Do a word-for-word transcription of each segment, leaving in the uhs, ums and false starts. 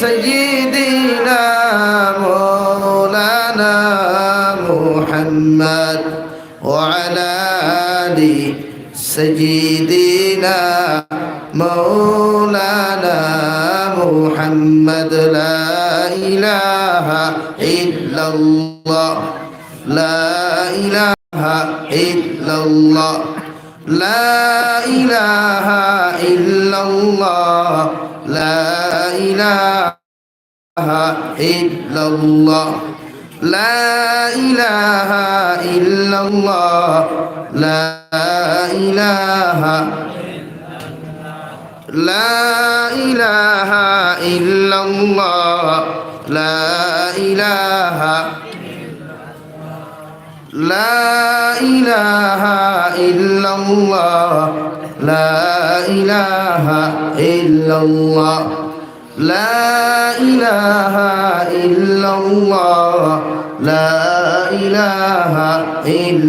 سيدنا مولانا محمد وعلى آل سيدنا مولانا محمد. لا إله إلا الله، لا إله إلا الله، لا إله إلا الله، لا إله إلا الله، لا إله إلا الله، لا إله، لا إله إلا الله، لا إله، لا إله إلا الله، لا إله إلا الله، لا إله إلا الله، لا إله إلا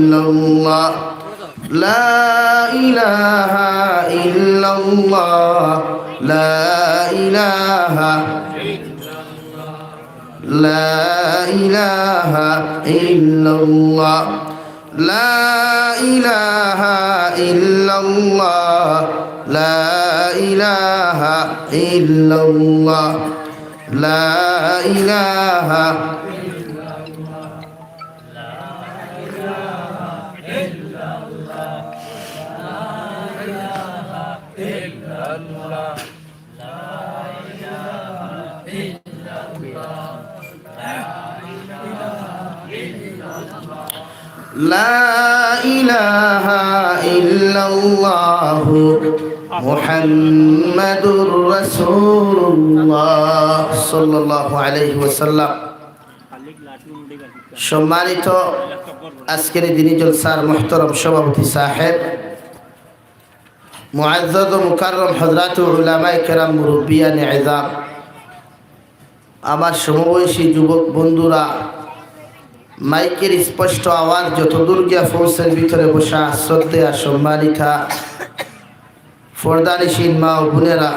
الله، لا إله إلا الله، لا إله، لا إله إلا الله، لا إله إلا الله، لا إله إلا الله، لا إله لا إله إلا الله محمد رسول الله صلى الله عليه وسلم। সম্মানিত আজকের এই দিনী জলসার মুহতারাম সভাপতি সাহেব, মুআজ্জাজ ও মুকাররম হযরত উলামায়ে কেরাম, মুরব্বিয়ানে ইজাম, আমার সমবয়সী যুবক বন্ধুরা, মাইকের স্পষ্ট আওয়াজ যতদূর গিয়া পৌঁছের ভিতরে বসা শ্রদ্ধেয়া সম্মানিতা পর্দানিশীন মা ও বোনেরা,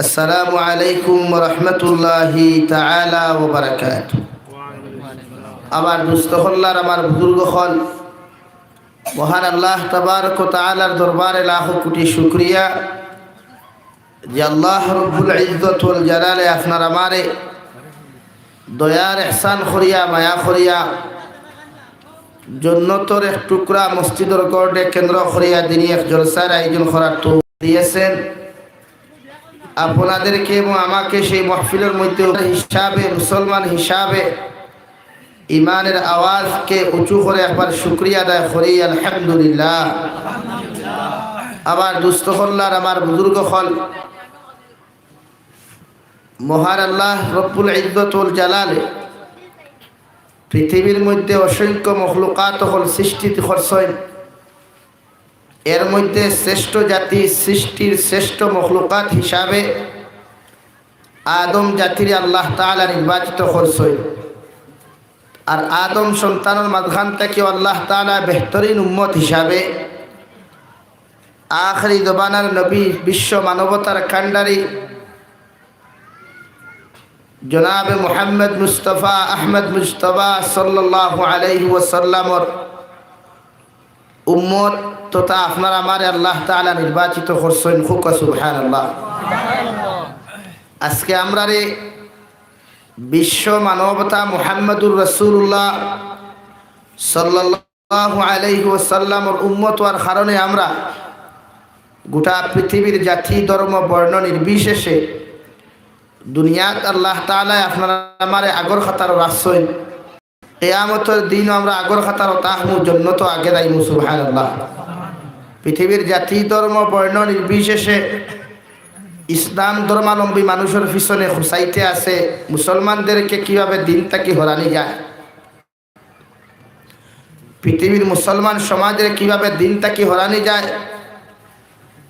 আসসালামু আলাইকুম ওয়া রাহমাতুল্লাহি তাআলা ওয়া বারাকাতুহু। আমার দুস্ত হকল আর আমার বুজুর্গ হকল, মহান আল্লাহ তাবারক ওয়া তাআলার দরবারে লাখো কোটি শুকরিয়া যে আল্লাহ রব্বুল ইজ্জত ওয়াল জালালে আপনার আমারে দয়ার ইহসান করিয়া, মায়া করিয়া, জন্নতর এক টুকরা মসজিদর গড়রে কেন্দ্র করিয়া দিনী এক জলসার আয়োজন করার তৌফিক দিয়েছেন। আপনাদেরকে এবং আমাকে সেই মাহফিলর মধ্যে হিসাবে, মুসলমান হিসাবে ইমানের আওয়াজকে উঁচু করে একবার শুকরিয়া আদায় করি, আলহামদুলিল্লাহ। আমার দুস্ত হকল আর আমার বুজুর্গ হকল, মহান আল্লাহ রব্বুল ইজ্জত ওয়াল জালালে পৃথিবীর মধ্যে অসংখ্য মখলুকাত হকল সৃষ্টি করছইন। এর মধ্যে শ্রেষ্ঠ জাতি, সৃষ্টির শ্রেষ্ঠ মখলুকাত হিসাবে আদম জাতিরে আল্লাহ তাআলা নির্বাচিত করছইন। আর আদম সন্তানর মাঝখান থাকিও আল্লাহ তাআলা বেহতরিন উম্মত হিসাবে আখেরি জমানার নবী, বিশ্ব মানবতার কান্ডারি জনাবে মুহাম্মদ মুস্তফা আহমদ মুজতবা সাল্লাল্লাহু আলাইহি ওয়াসাল্লামর উম্মত তথা আপনার আমারে আল্লাহ তাআলা নির্বাচিত করছইন। কউক্কা সুবহানাল্লাহ। আজকে আমরারে বিশ্ব মানবতা মুহাম্মদুর রাসূলুল্লাহ সাল্লাল্লাহু আলাইহি ওয়াসাল্লামর উম্মত অওয়ার কারণে আমরা গোটা পৃথিবীর জাতি, ধর্ম, বর্ণ নির্বিশেষে দুনিয়াত আল্লাহ তাআলায় আপনার আমারে আগর কাতারো রাখছইন। কিয়ামতর দিনও আমরা আগর কাতারো থাকমু, জন্নতো আগে যাইমু। সুবহানাল্লাহ। পৃথিবীর জাতি, ধর্ম, বর্ণ নির্বিশেষে ইসলাম ধর্মাবলম্বী মানুষর পিছনে খুঁচাইতে আছে মুসলমানদেরকে কিভাবে দিন থাকি হরানি যায়, পৃথিবীর মুসলমান সমাজরে কিভাবে দিন থাকি হরানি যায়,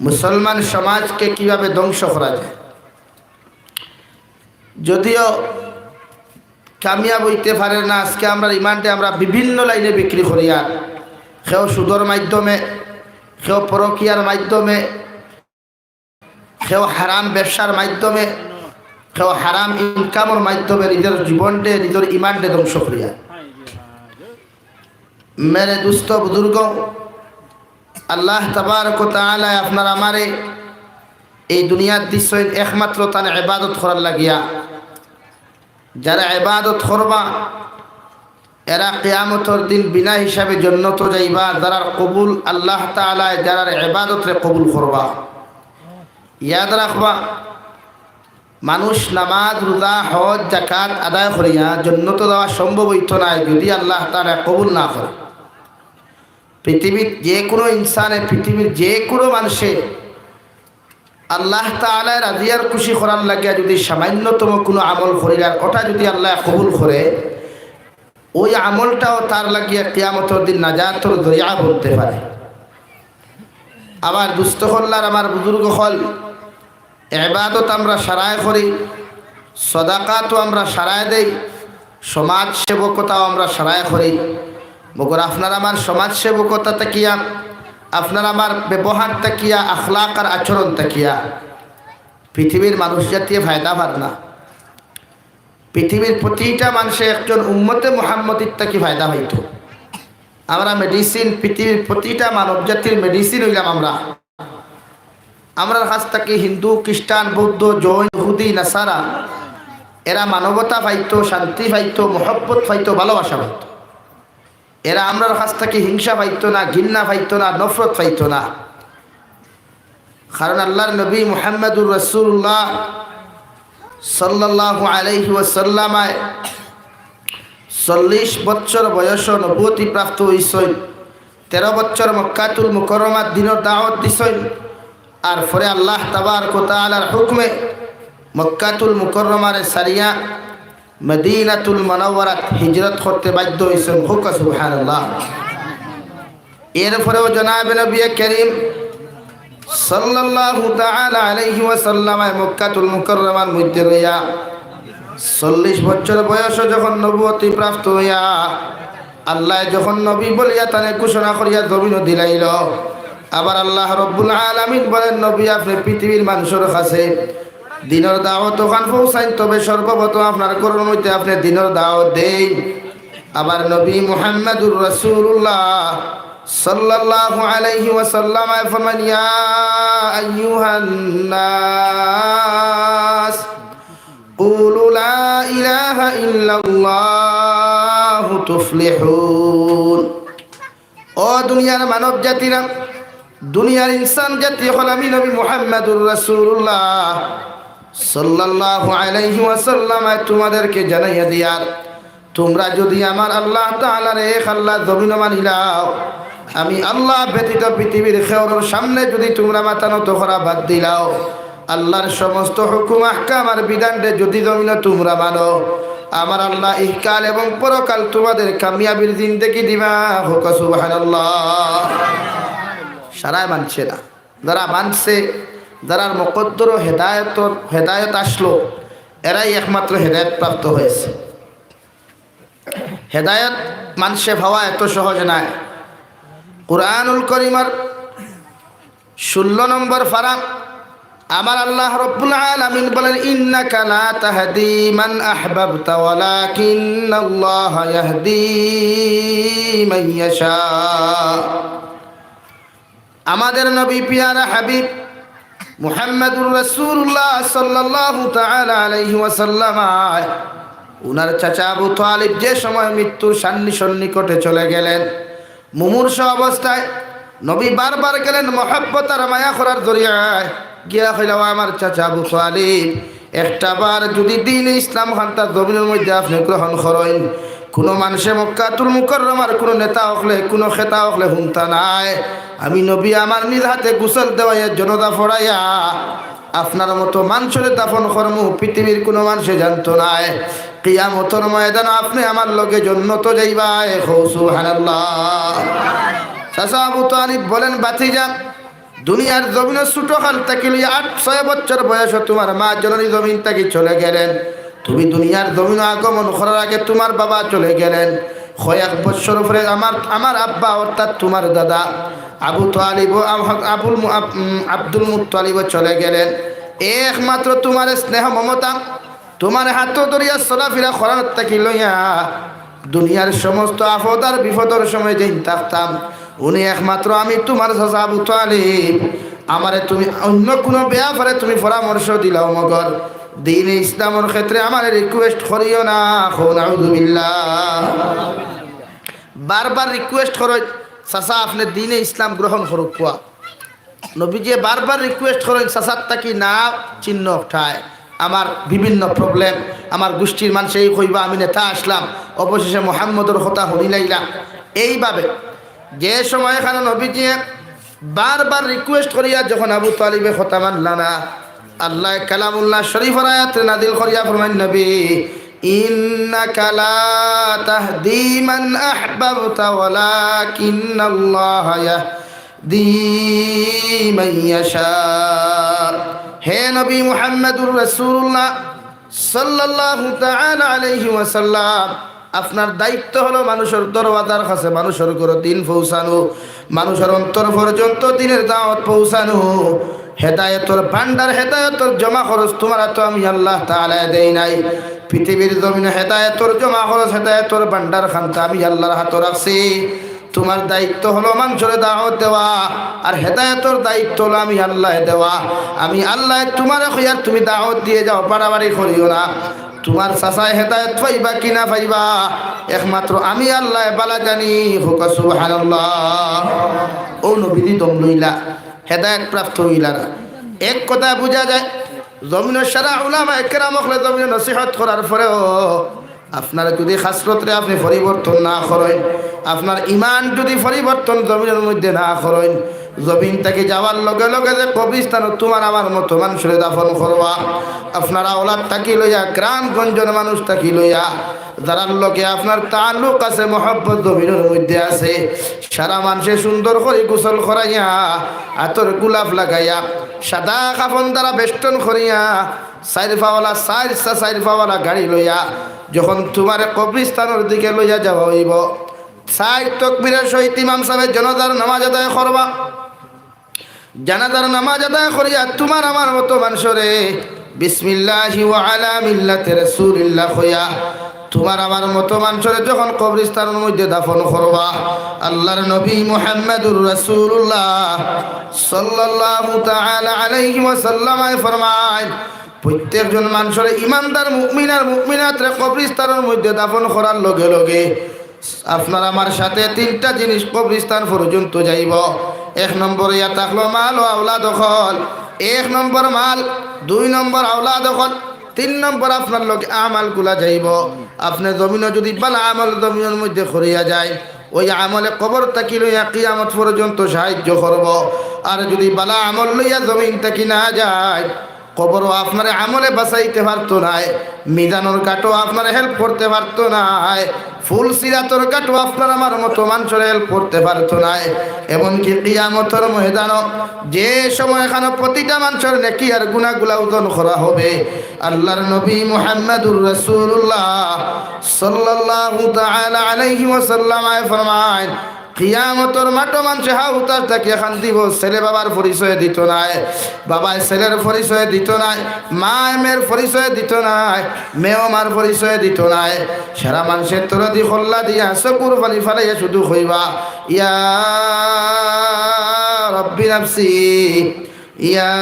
মুসলমান সমাজকে কিভাবে ধ্বংস করা যায়। যদিও কামিয়াব অইতে পারের না। আজকে আমরার ইমানরে আমরা বিভিন্ন লাইনে বিক্রি করিয়ার, কেউ সুদর মাধ্যমে, কেউ পরকিয়ার মাধ্যমে, কেউ হারাম ব্যবসার মাধ্যমে, তো হারাম ইনকামর মাধ্যমে নিজর জীবনরে, নিজর ইমানরে ধ্বংস করিয়া। মেরে দুস্ত বুজুর্গ, আল্লাহ তাবারক ওয়া তাআলায় আপনার আমারে এই দুনিয়াত দিছইন একমাত্র তান ইবাদত করার লাগিয়া। যারা ইবাদত করবা, এরা কিয়ামতর দিন বিনা হিসাবে জন্নতো যাইবা। যারার কবুল আল্লাহ তাআলায় যারার ইবাদতরে কবুল করবা। ইয়াদ রাখবা, মানুষ নামাজ, রোজা, হজ, জাকাত আদায় করিয়া জন্নতো যাওয়া সম্ভব অইতো নায়, যদি আল্লাহ তাআলায় কবুল না করে। পৃথিবীর যে কোনো ইনসানে, পৃথিবীর যে কোনো মানষে আল্লাহ তাআলায় রাজি আর খুশি করার লাগিয়া যদি সামান্যতম কোনো আমল করিল, আর ওটা যদি আল্লায় কবুল করে, ওই আমলটাও তার লাগিয়া কিয়ামতর দিন নাজাতর জরিয়া বনতে পারে। আমার দুস্ত অকল আর আমার বুজুর্গ অকল, ইবাদত আমরা সারায় করি, সদাকাতও আমরা সারায় দেই, সমাজ সেবকতাও আমরা সারায় করি। মগর আপনার আমার সমাজ সেবকতা থাকিয়া, আপনার আমার ব্যবহার থাকিয়া, আখলাক আর আচরণ থাকিয়া পৃথিবীর মানুষ জাতিয়ে ফায়দা পার না। পৃথিবীর প্রতিটা মানষে একজন উম্মতে মুহাম্মদীর থাকি ফায়দা পাইতো। আমরা মেডিসিন, পৃথিবীর প্রতিটা মানব জাতির মেডিসিন অইলাম আমরা। আমরার কাছ থাকি হিন্দু, খ্রিস্টান, বৌদ্ধ, জৈন, ইহুদি, নাসারা, এরা মানবতা পাইতো, শান্তি পাইতো, মহব্বত পাইতো, ভালোবাসা পাইতো। এরা আমরার কাছ থাকি হিংসা পাইতো না, ঘিন্না পাইতো না, নফরত পাইতো না। কারণ আল্লাহর নবী মুহাম্মাদুর রাসূলুল্লাহ সাল্লাল্লাহু আলাইহি ওয়াসাল্লামায় চল্লিশ বছর বয়স নবুয়তি প্রাপ্ত অইছইন। তেরো বছর মক্কাতুল মুকাররমাত দ্বীনর দাওয়াত দিছইন। আর পরে আল্লাহ তাবারক ওয়া তাআলার হুকুমে মক্কাতুল মুকাররমারে ছাড়িয়া মদিনাতুল মুনাওয়ারাত হিজরত করতে বাধ্য অইছইন। কউক্কা সুবহানাল্লাহ। এরপরেও জনাবে নবী করিম সাল্লাল্লাহু তাআলা আলাইহি ওয়াসাল্লামায় মক্কাতুল মুকাররমার মধ্যে রইয়া চল্লিশ বছর বয়স যখন নবুয়তি প্রাপ্ত অইয়া আল্লায় যখন নবী বলিয়া তানে ঘোষণা করিয়া জমিনো দিলাইল, আবার আল্লাহ রব্বুল আলামিন বলেন, নবী, আপনে পৃথিবীর মানষর কাছে দ্বীনর দাওয়াত অখান পৌঁছাইন, তবে সর্বপ্রথম আপনার ঘরর মধ্যে আপনে দ্বীনর দাওয়াত দেইন। আবার নবী মুহাম্মাদুর রাসূলুল্লাহ সাল্লাল্লাহু আলাইহি ওয়াসাল্লামায় ফরমাইন, ইয়া আইয়ুহান নাস, কুলু লা ইলাহা ইল্লাল্লাহু তুফলিহুন। ও দুনিয়ার মানব জাতিরা, দুনিয়ার ইনসান জাতি অকল, আমি নবী মুহাম্মাদুর রাসূলুল্লাহ সাল্লাল্লাহু আলাইহি ওয়াসাল্লামায় তোমাদেরকে জানাইয়া দিয়ার, তোমরা যদি আমার আল্লাহ তাআলারে এক আল্লাহ জমিনো মানিলাও, আমি আল্লাহ ব্যতীত পৃথিবীর কেউর সামনে যদি তোমরা মাথা নত করা বাদ দিলাও, আল্লাহর সমস্ত হুকুম আহকাম আর বিধানরে যদি জমিনো তোমরা মানো, আমার আল্লাহ ইহকাল এবং পরকাল তোমাদের কামিয়াবির জিন্দেগি দিবা। কউক্কা সুবহানাল্লাহ। সারায় মানছে না। যারা মানছে, যারার মুকদ্দরো হেদায়তর, হেদায়ত আসলো, এরাই একমাত্র হেদায়ত প্রাপ্ত হয়েছে। হেদায়ত মানষে পাওয়া এত সহজ নায়। কোরআনুল করিমর ষোলো নম্বর পারা, আমার আল্লাহ রব্বুল আলামিন বলেন, ইন্নাকা লা তাহদি মান আহবাবতা ওয়ালাকিন্নাল্লাহা ইয়াহদি মান ইয়াশা। আমাদের নবী পিয়ারা হাবিব মুহাম্মাদুর রাসূলুল্লাহ সাল্লাল্লাহু তাআলা আলাইহি ওয়াসাল্লাম, উনার চাচা আবু তালিব যে সময় মৃত্যুর সান্নি-, সন্নিকটে চলে গেলেন, মুমূর্ষ অবস্থায় নবী বারবার গেলেন, মহব্বত আর মায়া করার জরিয়ায় গিয়া কইলা, "ও আমার চাচা আবু তালিব, একটা বার যদি দ্বীনে ইসলাম খানতা জমিনর মধ্যে আপনে গ্রহণ করইন, কোনো মানষে মক্কাতুল মুকাররমার কোনো নেতা অকলে, কোনো খেতা অকলে হুনতা নায়। আমি নবী আমার নিজ হাতে গোসল দেওয়াইয়া, জনাজা পড়াইয়া আপনার মতো মানষরে দাফন করমু, পৃথিবীর কোনো মানষে জানতো নায়। কিয়ামতর ময়দানো আপনে আমার লগে জন্নতো যাইবায়।" কও সুবহানাল্লাহ। চাচা আবু তালিব বলেন, "ভাতিজা, দুনিয়ার জমিনো ছোটকাল থাকি লইয়া আট ছয় বছর বয়সো তোমার মা জননী জমিন থাকি চলে গেলেন। তুমি দুনিয়ার জমিনো আগমন করার আগে তোমার বাবা চলে গেলেন। কয়েক বছর পরে আমার, আমার আব্বা অর্থাৎ তোমার দাদা আবু তালিব ও আব-, আবুল মু-, আব-, উম, আব্দুল মুত্তালিবও চলে গেলেন।" একমাত্র তুমার স্নেহ মমতা, তুমার হাতো ধরিয়া চলাফিরা করার থাকি লইয়া দুনিয়ার সমস্ত আপদ আর বিপদর সময় যেইন থাকতাম, উনি একমাত্র আমি তুমার চাচা আবু তালিব। আমারে তুমি অন্য কুনু ব্যাপারে তুমি পরামর্শ দিলাও, মগর দ্বীনে ইসলামর ক্ষেত্রে আমারে request করিও না। কও নাউজুবিল্লাহ। বারবার request করইন, "চাচা, আপনে দ্বীনে ইসলাম গ্রহণ করউক্কা।" নবীজিয়ে বারবার request করইন, "চাচার থাকি না চিহ্ন উঠায়, আমার বিভিন্ন problem, আমার গোষ্ঠীর মানষে ই কইবা আমি নেতা আছলাম, অবশেষে মোহাম্মদর কথা হুনিলাইলা।" এইভাবে যে সময় খানো নবীজিয়ে বারবার request করিয়া যখন আবু তালিবে কথা মানলা না, আল্লায় কালামুল্লাহ শরীফর আয়াত নাজিল করিয়া ফরমাইন, "নবী, ইন্নাকা লা তাহদি মান আহবাবতা ওয়ালাকিন্নাল্লাহা ইয়াহদি মান ইয়াশা।" হে নবী মুহাম্মদুর রাসূলুল্লাহ সাল্লাল্লাহু তাআলা আলাইহি ওয়াসাল্লাম, আপনার দায়িত্ব হলো মানুষর দরওয়াজার কাছে, মানুষর ঘরো দ্বীন পৌঁছানো, মানুষর অন্তর পর্যন্ত দ্বীনের দাওয়াত পৌঁছানো। হেদায়েতর ভান্ডার, হেদায়েতর জমা খরচ তুমার আতো আমি আল্লাহ তাআলায় দেই নাই। পৃথিবীর জমিনো হেদায়েতর জমা খরচ, হেদায়েতর ভান্ডার খান্তা আমি আল্লাহর হাতো রাখছি। তুমার দায়িত্ব হলো মানষরে দাওয়াত দেওয়া, আর হেদায়েতর দায়িত্ব হলো আমি আল্লায় দেওয়া। আমি আল্লায় তুমারে কইয়ার তুমি দাওয়াত দিয়া যাও, বাড়াবাড়ি করিও না। তুমার চাচায় হেদায়েত পাইবা কি না পাইবা, একমাত্র আমি আল্লায় ভালা জানি। কও সুবহানাল্লাহ। অউ নবীজি দম লইলা, হেদায়েত প্রাপ্ত অইলা না। এক কথায় বুঝা যায়, জমিনর সারা উলামায়ে কেরাম অকলে জমিনো নসিহত করার পরেও আপনার যুদি খাসলতরে আপনে পরিবর্তন না করইন, আপনার ইমান যুদি পরিবর্তন জমিনর মধ্যে না করইন, জমিন থাকি যাওয়ার লগে লগে যে কবরিস্তানো তুমার আমার মতো মানষরে দাফন করবা, আপনার আওলাদ থাকি লইয়া, গ্রামগঞ্জর মানুষ থাকি লইয়া, যারার লগে আপনার তাল্লুক আছে, মহব্বত জমিনর মধ্যে আছে, সারা মানষে সুন্দর করি গোসল করাইয়া, আতর গোলাপ লাগাইয়া, সাদা কাফন দ্বারা বেষ্টন করিয়া, চাইর পাওয়ালা, চাইর চা-, চাইর পাওয়ালা গাড়ি লইয়া যখন তুমারে কবরিস্তানর দিকে লইয়া যাওয়া অইবো, চাইর তকবীরর সহিত ইমাম সাবে জানাজার নামাজ আদায় করবা। জানাজার নামাজ আদায় করিয়া তুমার আমার মতো মানষরে বিসমিল্লাহি ওয়া আলা মিল্লাতি রাসূলিল্লাহ কইয়া তুমার আমার মতো মানষরে যখন কবরিস্তানর মধ্যে দাফন করবা, আল্লাহর নবী মুহাম্মাদুর রাসূলুল্লাহ সাল্লাল্লাহু তাআলা আলাইহি ওয়াসাল্লামে ফরমাইন, প্রত্যেকজন মানষরে, ইমানদার মুমিন আর মুমিনাতরে কবরিস্তানর মধ্যে দাফন করার লগে লগে আপনার আমার সাথে তিনটা জিনিস কবরিস্তান পর্যন্ত যাইবো। এক নম্বর ইয়া থাকলো মাল ও আওলাদ অকল, এক নম্বর মাল, দুই নম্বর আওলাদ অকল, তিন নম্বর আপনার লগে আমালগুলা যাইবো। আপনে জমিনো যুদি ভালা আমল জমিনর মধ্যে করিয়া যায়, ওই আমলে কবর থাকি লইয়া কিয়ামত পর্যন্ত সাহায্য করবো। আর যুদি ভালা আমল লইয়া জমিন থাকি না যায়, কবরও আপনারে আমলে বাঁচাইতে পারতো নায়, মিজানর ঘাটও আপনারে help করতে পারতো নায়, ফুল সিরাতর ঘাটও আপনার আমার মতো মানষরে help করতে পারতো নায়। এমনকি কিয়ামতর ময়দানো যে সময় খানো প্রতিটা মানষর নেকি আর গুনাহগুলা ওজন করা হবে, আল্লাহর নবী মুহাম্মাদুর রাসূলুল্লাহ সাল্লাল্লাহু তাআলা আলাইহি ওয়াসাল্লামে ফরমাইন, কিয়ামতর মাঠো মানষে হাহুতাশ ডাকিয়া কান্দিবো, ছেলে বাবার পরিচয় দিতো নায়, বাবায় ছেলের পরিচয় দিতো নায়, মায় মেয়ের পরিচয় দিতো নায়, মেয়েও মার পরিচয় দিতো নায়। সারা মানষে তরদি খল্লা দিয়া চকুর পানি ফালাইয়া শুধু কইবা, "ইয়া রব্বি নাফসি, ইয়া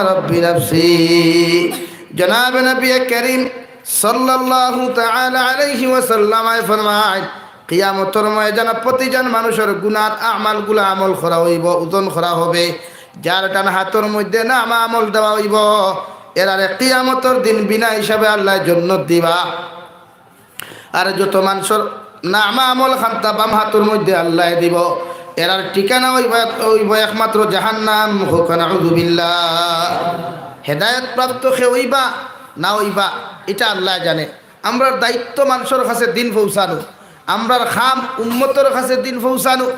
রব্বি নাফসি।" জনাবে নবী করিম সাল্লাল্লাহু তাআলা আলাইহি ওয়াসাল্লামে ফরমায়, কিয়ামতর ময়দানো প্রতিজন মানষর গুনার আমালগুলা আমল করা অইবো, ওজন করা হবে। যার ডান হাতর মধ্যে নামা আমল দেওয়া অইবো, এরারে কিয়ামতর দিন বিনা হিসাবে আল্লায় জন্নত দিবা। আর যত মানষর নামা আমল খান্তা বাম হাতর মধ্যে আল্লায় দিবো, এরার ঠিকানা অইবো, অইবো একমাত্র জাহান্নাম। কও নাউজুবিল্লাহ। হেদায়েত প্রাপ্ত কে অইবা না অইবা, ইটা আল্লায় জানে। আমরার দায়িত্ব মানষর কাছে দ্বীন পৌঁছানো, আমরার কাম উম্মতর কাছে দ্বীন পৌঁছানো।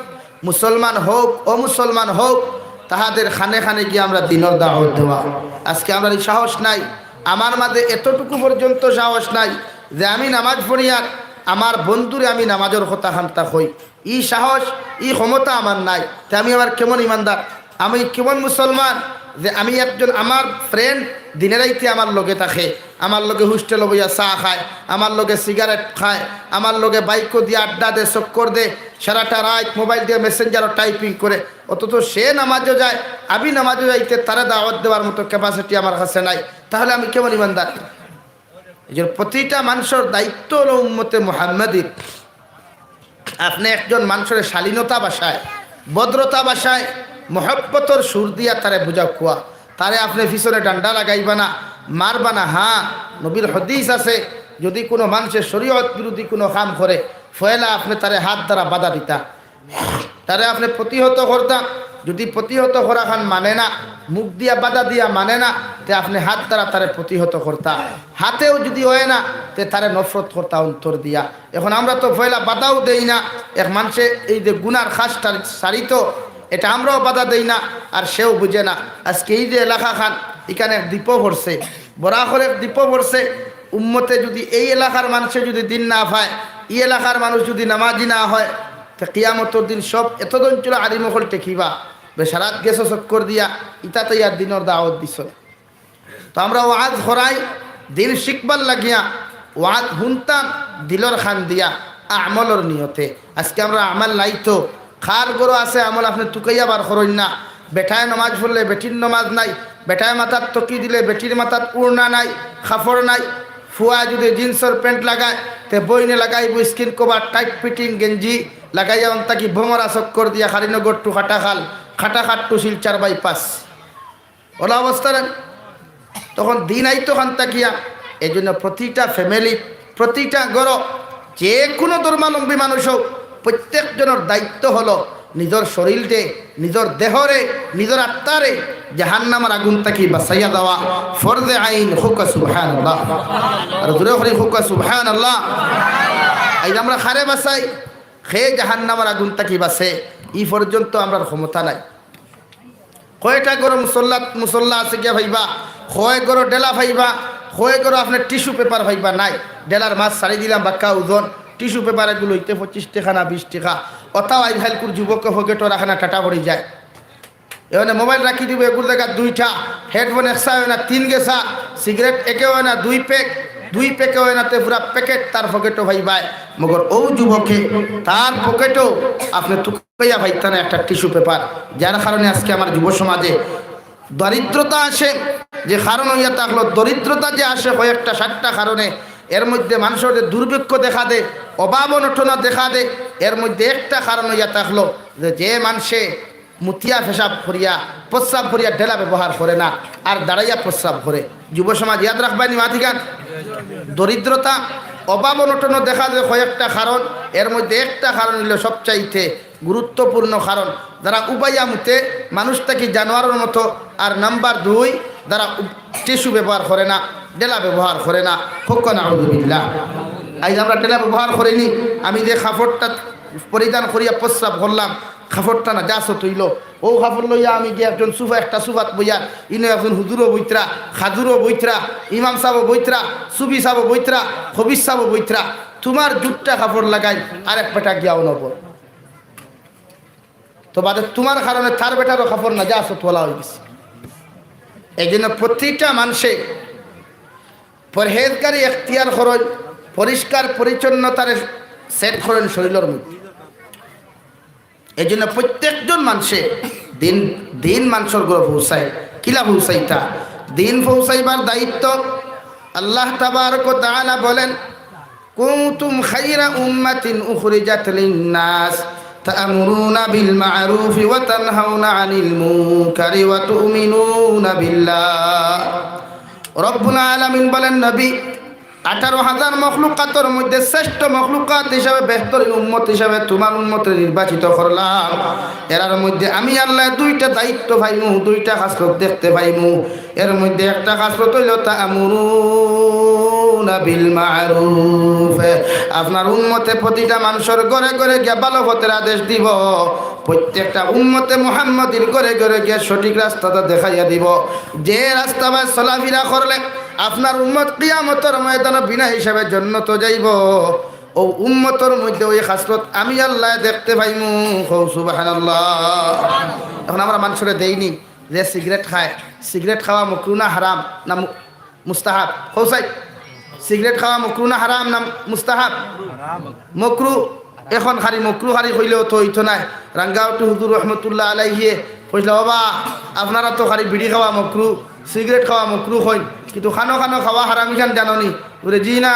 মুসলমান হউক, অমুসলমান হউক, তাহাদের কানে কানে গিয়া আমরা দ্বীনর দাওয়াত দেওয়া। আজকে আমরার ই সাহস নাই, আমার মাঝে এতটুকু পর্যন্ত সাহস নাই যে আমি নামাজ পড়িয়ার আমার বন্ধুরে আমি নামাজর কথা খান্তা কই। ই সাহস, ই ক্ষমতা আমার নাই। তে আমি আবার কেমন ইমানদার, আমি কেমন মুসলমান? যে আমি একজন, আমার ফ্রেন্ড দিনে রাইতে আমার লগে থাকে, আমার লগে হোস্টেলো বইয়া চা খায়, আমার লগে সিগারেট খায়, আমার লগে বাইকো দিয়া আড্ডা দে, চক্কর দে, সারাটা রাইত মোবাইল দিয়া মেসেঞ্জারো টাইপিং করে, অথচ সে নামাজো যায়, আমি নামাজো যাইতে তারে দাওয়াত দেওয়ার মতো ক্যাপাসিটি আমার কাছে নাই, তাহলে আমি কেমন ইমানদার? এই জন্য প্রতিটা মানুষর দায়িত্ব হলো উম্মতে মুহাম্মাদির। আপনে একজন মানুষরে শালীনতা ভাষায়, ভদ্রতা ভাষায়, মহব্বতর সুর দিয়া তারে বুঝাউক্কা। তারে আপনে পিছনে ডান্ডা লাগাইবা না, মারবা না। হ্যাঁ, নবীর হাদিস আছে, যদি কুনু মানষে শরীয়ত বিরোধী কুনু কাম করে, পয়লা আপনে তারে হাত দ্বারা বাধা দিতা। তারে আপনে প্রতিহত করতা। যদি প্রতিহত করাখান মানে না, মুখ দিয়া বাধা দিয়া মানে না, তে আপনে হাত দ্বারা তারে প্রতিহত করতা। হাতেও যদি অয় না, তে তারে নফরত করতা অন্তর দিয়া। এখন আমরা তো পয়লা বাধাও দেই না। এক মানষে এই যে গুনার কাজটা সারিত, এটা আমরাও বাধা দেই না, আর সেও বুঝে না। আজকে এই যে এলাকাখান, ইখান এক দ্বীপো পড়ছে, বরাকর এক দ্বীপো পড়ছে। উম্মতে যদি, এই এলাকার মানষে যদি দিন না পায়, ই এলাকার মানুষ যদি নামাজি না হয়, তে কিয়ামতর দিন সব এতজন ছিল আলিম অকল ঠেকিবা। বেসারাত গেছো চক্কর দিয়া, ইতাতে আর দিনর দাওয়াত দিছো। তো আমরা ওয়াজ করাই দিন শিখবার লাগিয়া, ওয়াজ হুনতাম দিলর কান দিয়া, আমলর নিয়তে। আজকে আমরা আমল নাই তো, কার ঘরো আছে আমল আপনে তুকাইয়া বার করইন না। বেটায় নমাজ পড়লে বেটির নমাজ নাই, বেটায় মাথাত টুপি দিলে বেটির মাথাত উড়না নাই, কাপড় নাই। ফুয়ায় যদি জিন্সর প্যান্ট লাগায়, তে বইনে লাগাইবো স্কিন কভার, টাইট ফিটিং গেঞ্জি লাগাইয়া অন্তাকি ভমরা চক্কর দিয়া কালীনগর টু কাটাখাল, কাটাখাল টু শিলচর বাইপাস। অলা অবস্থা রে। তখন দিন আইতো কান থাকিয়া। এই জন্য প্রতিটা ফ্যামিলি, প্রতিটা ঘরো, যে কুনু ধর্মাবলম্বী মানুষ হোক, প্রত্যেক জনর দায়িত্ব হলো নিজর শরীররে, নিজর দেহরে, নিজর আত্মারে জাহান্নামর আগুন থাকি বাঁচাইয়া দেওয়া। ফরজে আইন। কউক্কা সুবহানাল্লাহ। আর জোরে করি কউক্কা সুবহানাল্লাহ। এই যে আমরা কারে বাঁচাই, কে জাহান্নামর আগুন থাকি বাঁচে, ই পর্যন্ত আমরার ক্ষমতা নাই। কয়টা ঘরো মুসল্লা, মুসল্লা আছে গিয়া পাইবা, কয় ঘরো ডেলা পাইবা, কয় ঘরো আপনে টিস্যু পেপার পাইবা নাই। ডেলার মাছ ছাড়ি দিলাম বাক্কা ওজন, টিস্যু পেপার এগু লইতে পঁচিশ টেকা না বিশ টেকা। অতাও আইজকাইলকুর যুবকে পকেটো রাখে না, টাটা পড়ি যায়। এখানে মোবাইল রাখি দিবো এগুর জাগাত দুইটা, হেডফোন একসা অয় না তিন গেছা, সিগারেট একে অয় না দুই প্যাক, দুই প্যাকে অয় না তে পুরা প্যাকেট তার পকেটো পাইবায়। মগর অউ যুবকে তার পকেটো আপনে তুকাইয়া পাইতা না একটা টিস্যু পেপার, যার কারণে আজকে আমার যুব সমাজে দরিদ্রতা আসে। যে কারণ অইয়া থাকলো, দরিদ্রতা যে আসে কয়েকটা সাতটা কারণে, এর মধ্যে মানষর যে দুর্ভিক্ষ দেখা দে, অভাব অনটন দেখা দে, এর মধ্যে একটা কারণ অইয়া থাকলো যে, যে মানষে মুতিয়া পেশাব করিয়া, প্রস্রাব করিয়া ডেলা ব্যবহার করে না, আর দাঁড়াইয়া প্রস্রাব করে। যুব সমাজ ইয়াদ রাখবায় নি মাতিখান। দরিদ্রতা, অভাব অনটন দেখা যায় কয়েকটা কারণ, এর মধ্যে একটা কারণ অইলো সবচাইতে গুরুত্বপূর্ণ কারণ, যারা উবাইয়া মুতে মানুষ থাকি জানোয়ারর মতো, আর নাম্বার দুই, যারা উ-, টিস্যু ব্যবহার করে না, ডেলা ব্যবহার করে না। কউক্কা নাউজুবিল্লাহ। আইজ আমরা ডেলা ব্যবহার করি নি, আমি যে কাপড়টা পরিধান করিয়া প্রস্রাব করলাম, কাপড়টা নাজাসত অইলো। অউ কাপড় লইয়া আমি গিয়া একজন সুফা, একটা সুফাত বইয়ার, ইনো একজন হুজুরও বইতরা, খাজুরও বইতরা, ইমাম সাবও বইতরা, সুফি সাবও বইতরা, খবির সাবও বইতরা। তুমার জুট্টা কাপড় লাগাই আরেক বেটা গিয়াও নবো। তো বাদে তুমার কারণে তার বেটারও কাপড় নাজাসত অলা অইগেছে। এই জন্য প্রতিটা মানষে পরহেজগারি এখতিয়ার করইন, পরিষ্কার পরিচ্ছন্নতারে সেট করইন শরীলর মধ্যে। এই জন্য প্রত্যেকজন মানষে দিন, দিন মানষর ঘরো পৌঁছায়। কিলা পৌঁছাইতা? দিন পৌঁছাইবার দায়িত্ব। আল্লাহ তাবারক ওয়া তাআলা বলেন, "কুনতুম খায়রা উম্মাতিন উখরিজাত লিন-নাস তা'মুরুনা বিল মা'রুফি ওয়া তানহাউনা আনিল মুনকারি ওয়া তু'মিনুনা বিল্লাহ।" রব্বুল আলামিন বলেন, নবী, আঠারো হাজার মখলুকাতর মধ্যে শ্রেষ্ঠ মখলুকাত হিসাবে, বেহতরিন উম্মত হিসাবে তুমার উম্মতরে নির্বাচিত করলাম। এরার মধ্যে আমি আল্লায় দুইটা দায়িত্ব পাইমু, দুইটা খাসলত দেখতে পাইমু। এর মধ্যে একটা খাসলত অইলো তা'মুরুনা বিল মা'রুফ, আপনার উম্মতে প্রতিটা মানষর ঘরে ঘরে গিয়া ভালো পথের আদেশ দিবো। প্রত্যেকটা উম্মতে মুহাম্মাদির ঘরে ঘরে গিয়া সঠিক রাস্তাটা দেখাইয়া দিবো। যে রাস্তাবায় চলাফিরা করলে আপনার উম্মত কিয়ামতর ময়দানো বিনা হিসাবে জন্নতো যাইবো, অউ উম্মতর মধ্যে অউ খাসলত আমি আল্লায় দেখতে পাইমু। কও সুবহানাল্লাহ। এখন আমরা মানষরে দেই নি, যে সিগারেট খায়, সিগারেট খাওয়া মকরু না হারাম না মু-, মুস্তাহাব? কও চাই, সিগারেট খাওয়া মকরু না হারাম না মুস্তাহাব? মকরু। এখন খালি মকরু খালি কইলেও তো অইতো নায়। রাঙ্গাউটি হুজুর রহমতুল্লাহ আলাইহিয়ে কইছলা, "বাবা, আপনারা তো খালি বিড়ি খাওয়া মকরু, সিগারেট খাওয়া মকরু কইন, কিন্তু খানো খানো খাওয়া হারাম ইখান জানো নি?" বুলে, "জি না।"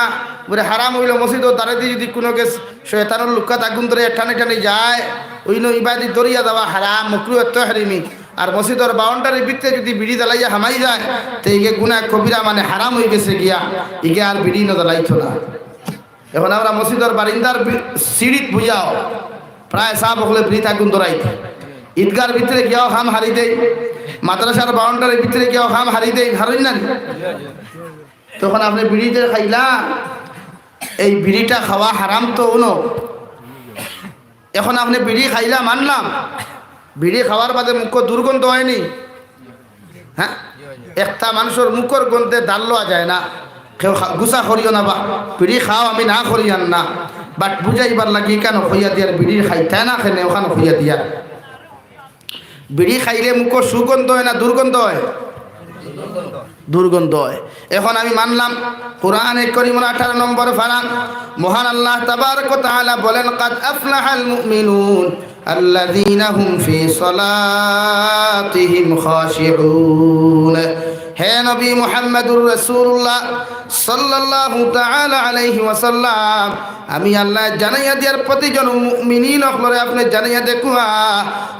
বুলে, "হারাম অইলো মসজিদর দ্বারেদি যদি কুনুগু শয়তানর লুক্কাত আগুন ধরে টানি টানি যায়, অইন ইবাদি ধরিয়া যাওয়া হারাম, মকরু এত হারিমি। আর মসজিদর বাউন্ডারির ভিতরে যদি বিড়ি জ্বালাইয়া হামাই যায়, তে ইগে গুনাহ কবিরা মানে হারাম অইগেছে গিয়া, ইগে আর বিড়ি না জ্বালাইতো না।" এখন আমরা মসজিদর বারিন্দার বি-, সিঁড়িত বইয়াও প্রায় সাব অকলে বিড়িত আগুন ধরাইত, ঈদগার ভিতরে গিয়াও কাম হারি দেই, মাদ্রাসার বাউন্ডারির ভিতরে গিয়াও কাম হারি দেই, হারইন না নি? তখন আপনে বিড়ি যে খাইলা, এই বিড়িটা খাওয়া হারাম তো অইলো। এখন আপনে বিড়ি খাইলা মানলাম, বিড়ি খাওয়ার বাদে মুখো দুর্গন্ধ অয়নি? হ্যাঁ, একটা মানষর মুখর গন্ধে দাল লওয়া যায় না। কেউ খা-, গুসা করিও না বা, বিড়ি খাও আমি না করিয়ার না, but বুঝাইবার লাগি ইখান কইয়া দিয়ার, বিড়ি খাইতায় না কেনে অখান কইয়া দিয়ার। বিড়ি খাইলে মুখো সুগন্ধ অয় না দুর্গন্ধ অয়? দুর্গন্ধ অয়। এখন আমি মানলাম, কোরআনে করিমর আঠারো নম্বর পারা, মহান আল্লাহ তাবারক ওয়া তাআলা বলেন, "কাদ আফলাহাল মুমিনুন আল্লাযীনা হুম ফী সালাতিহিম খাশিউন।" হে নবী মুহাম্মাদুর রাসূলুল্লাহ সাল্লাল্লাহু তাআলা আলাইহি ওয়াসাল্লাম, আমি আল্লাহ জানাইয়া দিয়ার প্রতিজন মুমিনিন অকলরে আপনে জানাইয়া দেখুয়া,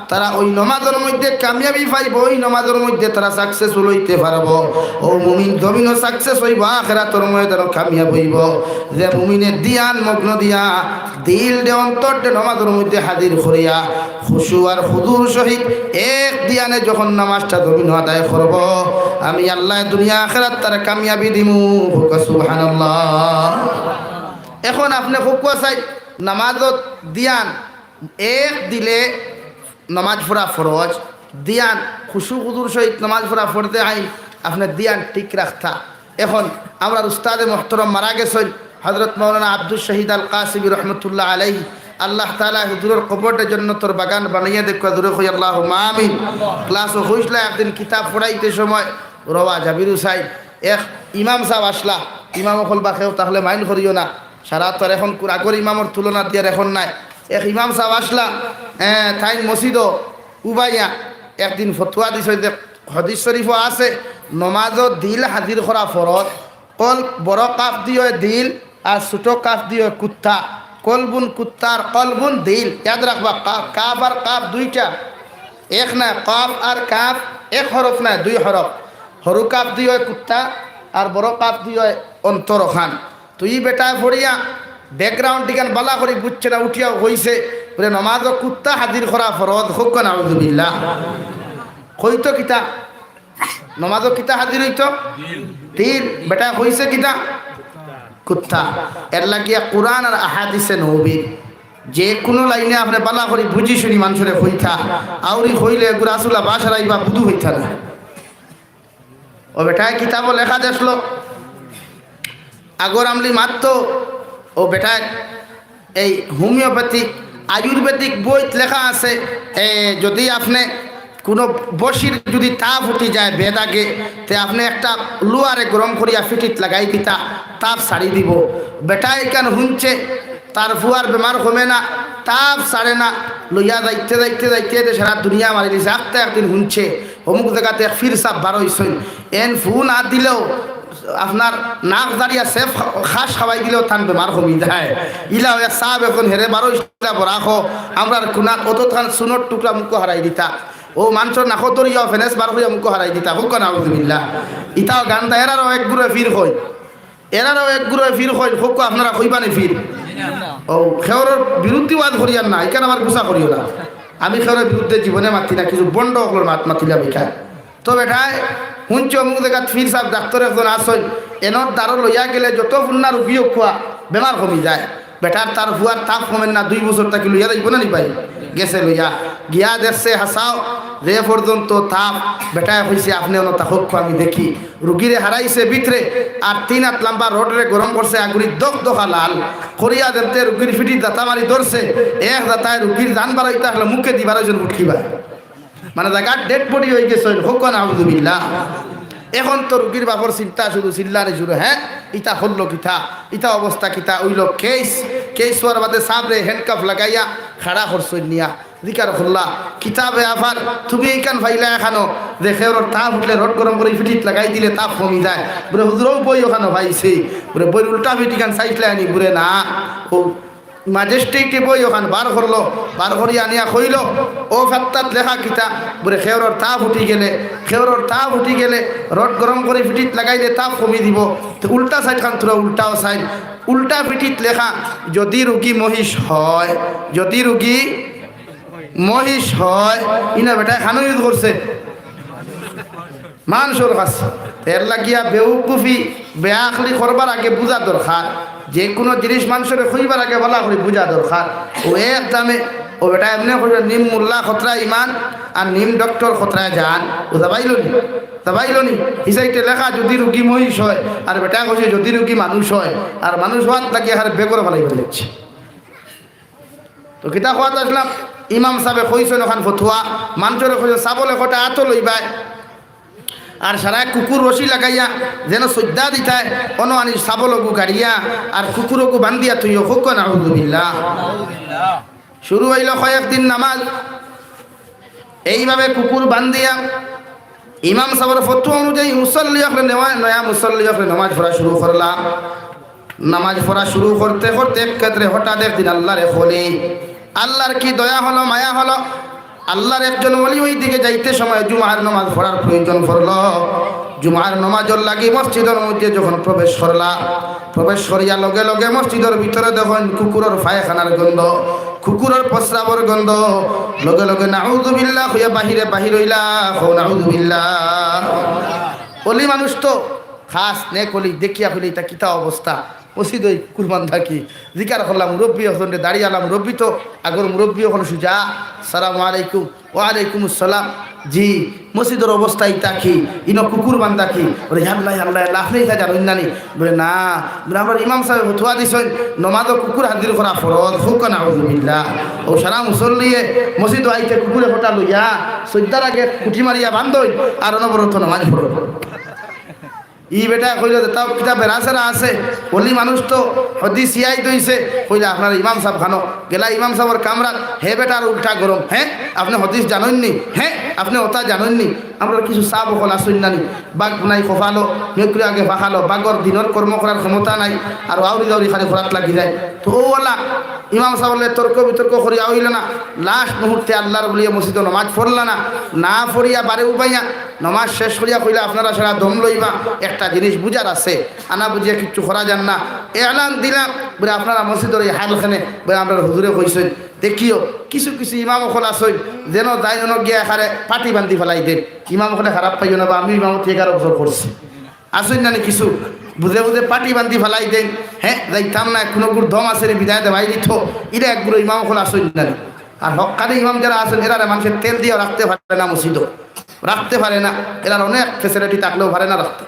তারা ওই নমাজর মধ্যে কামিয়াবি পাইবো, ওই নমাজর মধ্যে তারা successful অইতে পারবো। ও মুমিন জমিনও success অইবো, আখেরাতর ময়দানও কামিয়াব অইবো। যে মুমিনে দিয়ান মগ্ন দিয়া, দিল দে অন্তর দে নমাজর মধ্যে হাজির করিয়া, খুশু আর খুজুর সহিত এক দিয়ানে যখন নামাজটা জমিন আদায় করবো, আমি আল্লাহ দুনিয়া আখেরাত তার কামিয়াবি দিমু। কউক্কা সুবহানাল্লাহ। এখন আপনে কউক্কা চাই, নামাজত দিয়ান এক দিলে নমাজ পড়া ফরজ, দিয়ান খুশু খুজুর সহিত নমাজ পড়া ফরজে আইন, আপনে দিয়ান ঠিক রাখতা। এখন আমরার উস্তাদে মুহতরম মারা গেছইন, হযরত মাওলানা আব্দুস শহীদ আল কাসিমি রহমতুল্লাহ আলাইহি। আল্লাহ তাআলা হুজুরর কবরটা জন্নতর বাগান বানাইয়া দেখুয়া, জোরে কই আল্লাহুম্মা আমিন। ক্লাসও কইছলা একদিন কিতাব পড়াইতে সময় রওয়া জাবির হুসাইন, এক ইমাম সাব আছলা, ইমাম অকল বা কেউ তাহলে mind করিও না, সারা তো আর এখন কুর-, আগর ইমামর তুলনা দিয়ার এখন নাই। এক ইমাম সাব আছলা, এ, তাইন মসজিদো উবাইয়া একদিন ফতুয়া দিছইন যে হাদিস শরীফো আছে, নমাজো দিল হাজির করা ফরজ। কল-, বড় কাফ দিয়া দিল আর ছোট কাফ দিয়া কুত্তা। কলবুন কুত্তা আর কলবুন দিল। ইয়াদ রাখবা, কা-, কাফ আর কাফ দুইটা এক নায়। কাফ আর কাফ এক হরফ নায়, দুই হরফ। হরু কাফ দিয়া কুত্তা আর বড় কাফ দিয়া অন্তর অখান। তো ই বেটায় পড়িয়া background ইখান বালা করি বুঝছে না, উঠিয়া কইছে, বুলে, "নমাজো কুত্তা হাজির করা ফরজ।" কউক্কা নাউজুবিল্লাহ। কইতো কিতা? নমাজো কিতা হাজির অইতো? দিল। বেটায় কইছে কিতা? কুত্তা। এর লাগিয়া কুরআন আর আহাদিসে নবীর যে কুনু লাইনে আপনে বালা করি বুঝি শুনি মানষরে কইতা, আউরি কইলে এগুর আসুলা বাসারা ইবা বুধু অইতা না। ও বেটায় কিতাবো লেখা দেখলো, আগর আমলি মাততো, ও বেটায় এই homeopathic, আয়ুর্বেদিক বইত লেখা আছে, এ, যদি আপনে কুনু বশির যদি তাপ উঠি যায় বেদাগে, তে আপনে একটা লুয়ারে গরম করিয়া ফিটিত লাগাই দিতা, তাপ ছাড়ি দিবো। বেটায় ইখান হুনছে, তার ফুয়ার বেমার কমে না, তাপ ছাড়ে না, লইয়া যাইতে যাইতে যাইতে যাইতে সারা দুনিয়া মারি দিছে। আখতা একদিন হুনছে, অমুক জাগাত এক ফির সাব বার অইছইন, এন ফু না দিলেও আপনার নাক জারিয়া সেফ খাস খাওয়াই দিলেও তান বেমার কমি যায়। ইলা অইয়া সাব এখন হেরে বার অইছলা বরাখো, আমরার কুনাত অতখান সুনর টুকরা মুখো হারাই দিতা। ও মানষর নাকো ধরিয়া ফেনেস বার করিয়া মুখো হারাই দিতা। কউক্কা নাউজুবিল্লাহ। ইতাও গান্দা, এরারও এক গুরু ফির কই। এরারও এক গুরু ফির কইন, কউক্কা আপনারা কইবা নি ফির? ও, কেউরর বিরুদ্ধে ওয়াজ করিয়ার না, ইখান আবার গুসা করিও না। আমি কেউরর বিরুদ্ধে জীবনে মাতি না, কিছু ভন্ড অকলর মাত মাতিলাম ইখান। তো বেটায় হুনছে অমুক জাগাত ফির সাব ডাক্তর একজন আছইন, এনর দ্বারো লইয়া গেলে যত ফুন্না রুগী অউক্কা বেমার কমি যায়। বেটার তার ফুয়ার তাপ কমের না, দুই বছর থাকি লইয়া যাইবো না নি ভাই? গেছে লইয়া, গিয়া দেখছে হাছাউ যে পর্যন্ত তাপ। বেটায় কইছে, "আপনে অনো থাকউক্কা আমি দেখি।" রুগীরে হারাইছে ভিতরে, আর তিন আত লাম্বা রডরে গরম করছে, আগুরি দক দকা লাল করিয়া দেনতে রুগীর ফিটিত জাতা মারি ধরছে। এক জাতায় রুগীর জান বারইতা থাকলে মুখেদি বারইছইন ফুটকিবা। মানে জাগাত ডেড বডি অইগেছইন, কউক্কা নাউজুবিল্লাহ। এখন তো রুগীর বাপর চিন্তা শুরু, চিল্লানি শুরু, হ্যাঁ, ইতা করলো কিতা, ইতা অবস্থা কিতা অইলো। কেস, কেস অওয়ার বাদে সাবরে হ্যান্ডকাফ লাগাইয়া খাড়া করছইন নিয়া। জিকার করলা, কিতা বেয়াপার, তুমি ইখান পাইলায় কানো যে খেওরর তাপ উঠলে রড গরম করি পিঠিত লাগাই দিলে তাপ কমি যায়। বুলে, হুজুর, অউ বই অখানো পাইছি। বুলে, বইর উল্টা পিঠ ইখান চাইছলায় নি? বুলে, না। অউ ম্যাজিস্ট্রেটে বই অখান বার করলো, বার করি আনিয়া কইলো, অউ পাত্তাত লেখা কিতা? বুলে, খেওরর তাপ উঠি গেলে, খেওরর তাপ উঠি গেলে রড গরম করি পিঠিত লাগাইলে তাপ কমি দিবো। তে উল্টা সাইড খান থুড়া উল্টাও সাইড, উল্টা পিঠিত লেখা, যদি রুগী মহিষ হয়, যদি রুগী মহিষ হয়, ইনো বেটায় কানো ইউজ করছে মানষর কাছে। এর লাগিয়া বেউকুফি, বেআকলি করবার আগে বুঝা দরকার। যেকুনু জিনিস মানষরে কইবার আগে ভালা করি বুঝা দরকার। অউ এক দামে, অউ বেটায় এমনে কইলো, নিম মোল্লা কতরা ইমান, আর নিম ডক্টর কতরা জান। বুঝা পাইলো নি? বুঝা পাইলো নি? ই সাইডে লেখা যদি রুগী মহিষ হয়, আর বেটায় কইছে যদি রুগী মানুষ হয়, আর মানুষ অওয়াত লাগিয়া হারে বেগর ফালাই ফেলাইছে। তো কিতা কওয়াত আছলাম, ইমাম সাবে কইছইন অখান ফতুয়া, মানষরে কইছইন ছাবলে কটা আতো লইবায়, আর সারায় কুকুর রশি লাগাইয়া যেন সইজদা দিতায়, অনো আনি ছাবলগু গাড়িয়া আর কুকুরগু বান্দিয়া থইও, কউক্কা নাউজুবিল্লাহ। শুরু অইলো কয়েকদিন নামাজ, এইভাবে কুকুর বান্দিয়া ইমাম সাবর ফতুয়া অনুযায়ী মুসল্লি অকলে নেওয়া, নয়া মুসল্লি অকলে নামাজ পড়া শুরু করলা। নামাজ পড়া শুরু করতে করতে এক ক্ষেত্রে হঠাৎ একদিন আল্লাহর এক ওলি, আল্লাহর কি দয়া হলো, মায়া হলো, আল্লাহর একজন ওলি ওই দিকে যাইতে সময় জুমার নামাজ পড়ার প্রয়োজন পড়লো। জুমার নামাজর লাগি মসজিদর মধ্যে যখন প্রবেশ করলা, প্রবেশ করিয়া লগে লগে মসজিদর ভিতরে দেখইন কুকুরর পায়খানার গন্ধ, কুকুরর প্রস্রাবর গন্ধ। লগে লগে নাউজুবিল্লাহ কইয়া বাহিরে বাহির অইলা, কও নাউজুবিল্লাহ। ওলি মানুষ তো, খাছ নেক ওলি, দেখিয়া কইলে ইতা কিতা অবস্থা? মসজিদো ই কুকুর বান্ধা কি? জিকার করলাম, মুরব্বি অকলরে, দাড়িআলা মুরব্বি তো, আগর মুরব্বি অকল সুজা, সালামু আলাইকুম। ওয়ালাইকুম আসসালাম। জি, মসজিদর অবস্থা ইতা কি? ইনো কুকুর বান্ধা কি? বুলে, "ইয়া আল্লাহ, ইয়া আল্লাহ, ইয়া আল্লাহ, আপনে ইতা জানইন না নি?" বুলে, "না।" বুলে, "আমরার ইমাম সাবে ফতুয়া দিছইন, নমাজো কুকুর হাজির করা ফরজ।" কউক্কা নাউজুবিল্লাহ। অউ সারা মুসল্লিয়ে মসজিদো আইতে কুকুরে কটা লইয়া, সইজদার আগে খুঁটি মারিয়া বান্ধইন, আর অনবরত নমাজ পড়ইন। ই বেটায় কইলো যে, "তাও কিতা বেড়াছেড়া আছে, ওলি মানুষ তো, হদিস ইয়াদ অইছে।" কইলা, "আপনার ইমাম সাব কানো?" গেলা ইমাম সাবর কামরাত, হে বেটার উল্টা গরম, "হে, আপনে হদিস জানইন নি? হে, আপনে অতা জানইন নি?" আমরার কিছু সাব অকল আছইন না নি, বাঘ নাই কপালো, মেকুরি আগে ফাঁকালো, বাঘর দিনর কর্ম করার ক্ষমতা নাই, আর আউরি দাউরি খালি করাত লাগি যায়। তো অউ ওলা ইমাম সাবর লগে তর্ক বিতর্ক করিয়া অইলো না, লাস্ট মুহূর্তে আল্লাহর ওলিয়ে মসজিদো নমাজ পড়লা না, না পড়িয়া বারে উবাইয়া নমাজ শেষ করিয়া কইলা, "আপনারা সারা দম লইবা, একটা জিনিস বুঝার আছে, আনা বুঝিয়া কিচ্ছু করা যার না।" এলান দিলা, বুলে, "আপনারা মসজিদর ই হাল কেনে?" বুলে, "আমরার হুজুরে কইছইন।" দেখিও, কিছু কিছু ইমাম অকল আছইন, যেন যাইন অনো গিয়া একারে পাটি বান্ধি ফালাই দেইন। ইমাম অকলে খারাপ পাইও না বা, আমি ইমামতি এগারো বছর করছি। আছইন না নি কিছু, বুঝে বুঝে পাটি বান্ধি ফালাই দেইন, "হে, যাইতাম না, কুনুগুর দম আছে রে, বিদায় দেওয়াই দিত।" ইরা একগুলো ইমাম অকল আছইন না নি? আর হক্কানি ইমাম যেরা আছইন, এরারে মানষে তেল দিয়াও রাখতে পারে না মসজিদো, রাখতে পারে না। এরার অনেক facility থাকলেও পারে না রাখতে।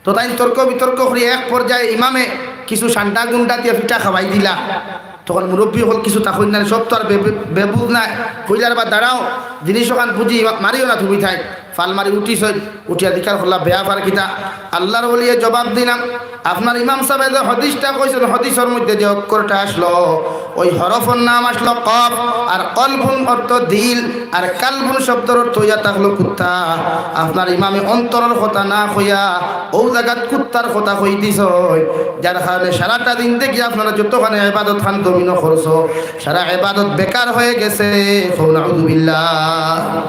তো তাইন তর্ক বিতর্ক করি এক পর্যায়ে ইমামে কিছু সান্ডা গুন্ডা দিয়া পিঠা খাওয়াই দিলা। তখন মুরব্বি অকল কিছু তা কইন না, সব তো আর বে-, বে-, বেবুঝ নায়। কইলা, "রে বা দাঁড়াও, জিনিস অখান বুঝি, মারিও না তুমি তাই।" ফাল মারি উঠিছইন, উঠিয়া জিকার করলা, "বেয়াপার কিতা?" আল্লাহর ওলিয়ে জবাব দিলা, "আপনার ইমাম সাবে যে হদিসটা কইছইন, হদিসর মধ্যে যে অক্ষরটা আসলো, ওই হরফর নাম আসলো কফ, আর কলবুন অর্থ দিল, আর কালবুন শব্দর অর্থ অইয়া থাকলো কুত্তা। আপনার ইমামে অন্তরর কথা না কইয়া অউ জাগাত কুত্তার কথা কই দিছইন, যার কারণে সারাটা দিন দেখি আপনারা যতখানে ইবাদত খান জমিনো করছো, সারা ইবাদত বেকার হয়ে গেছে।" কও নাউজুবিল্লাহ।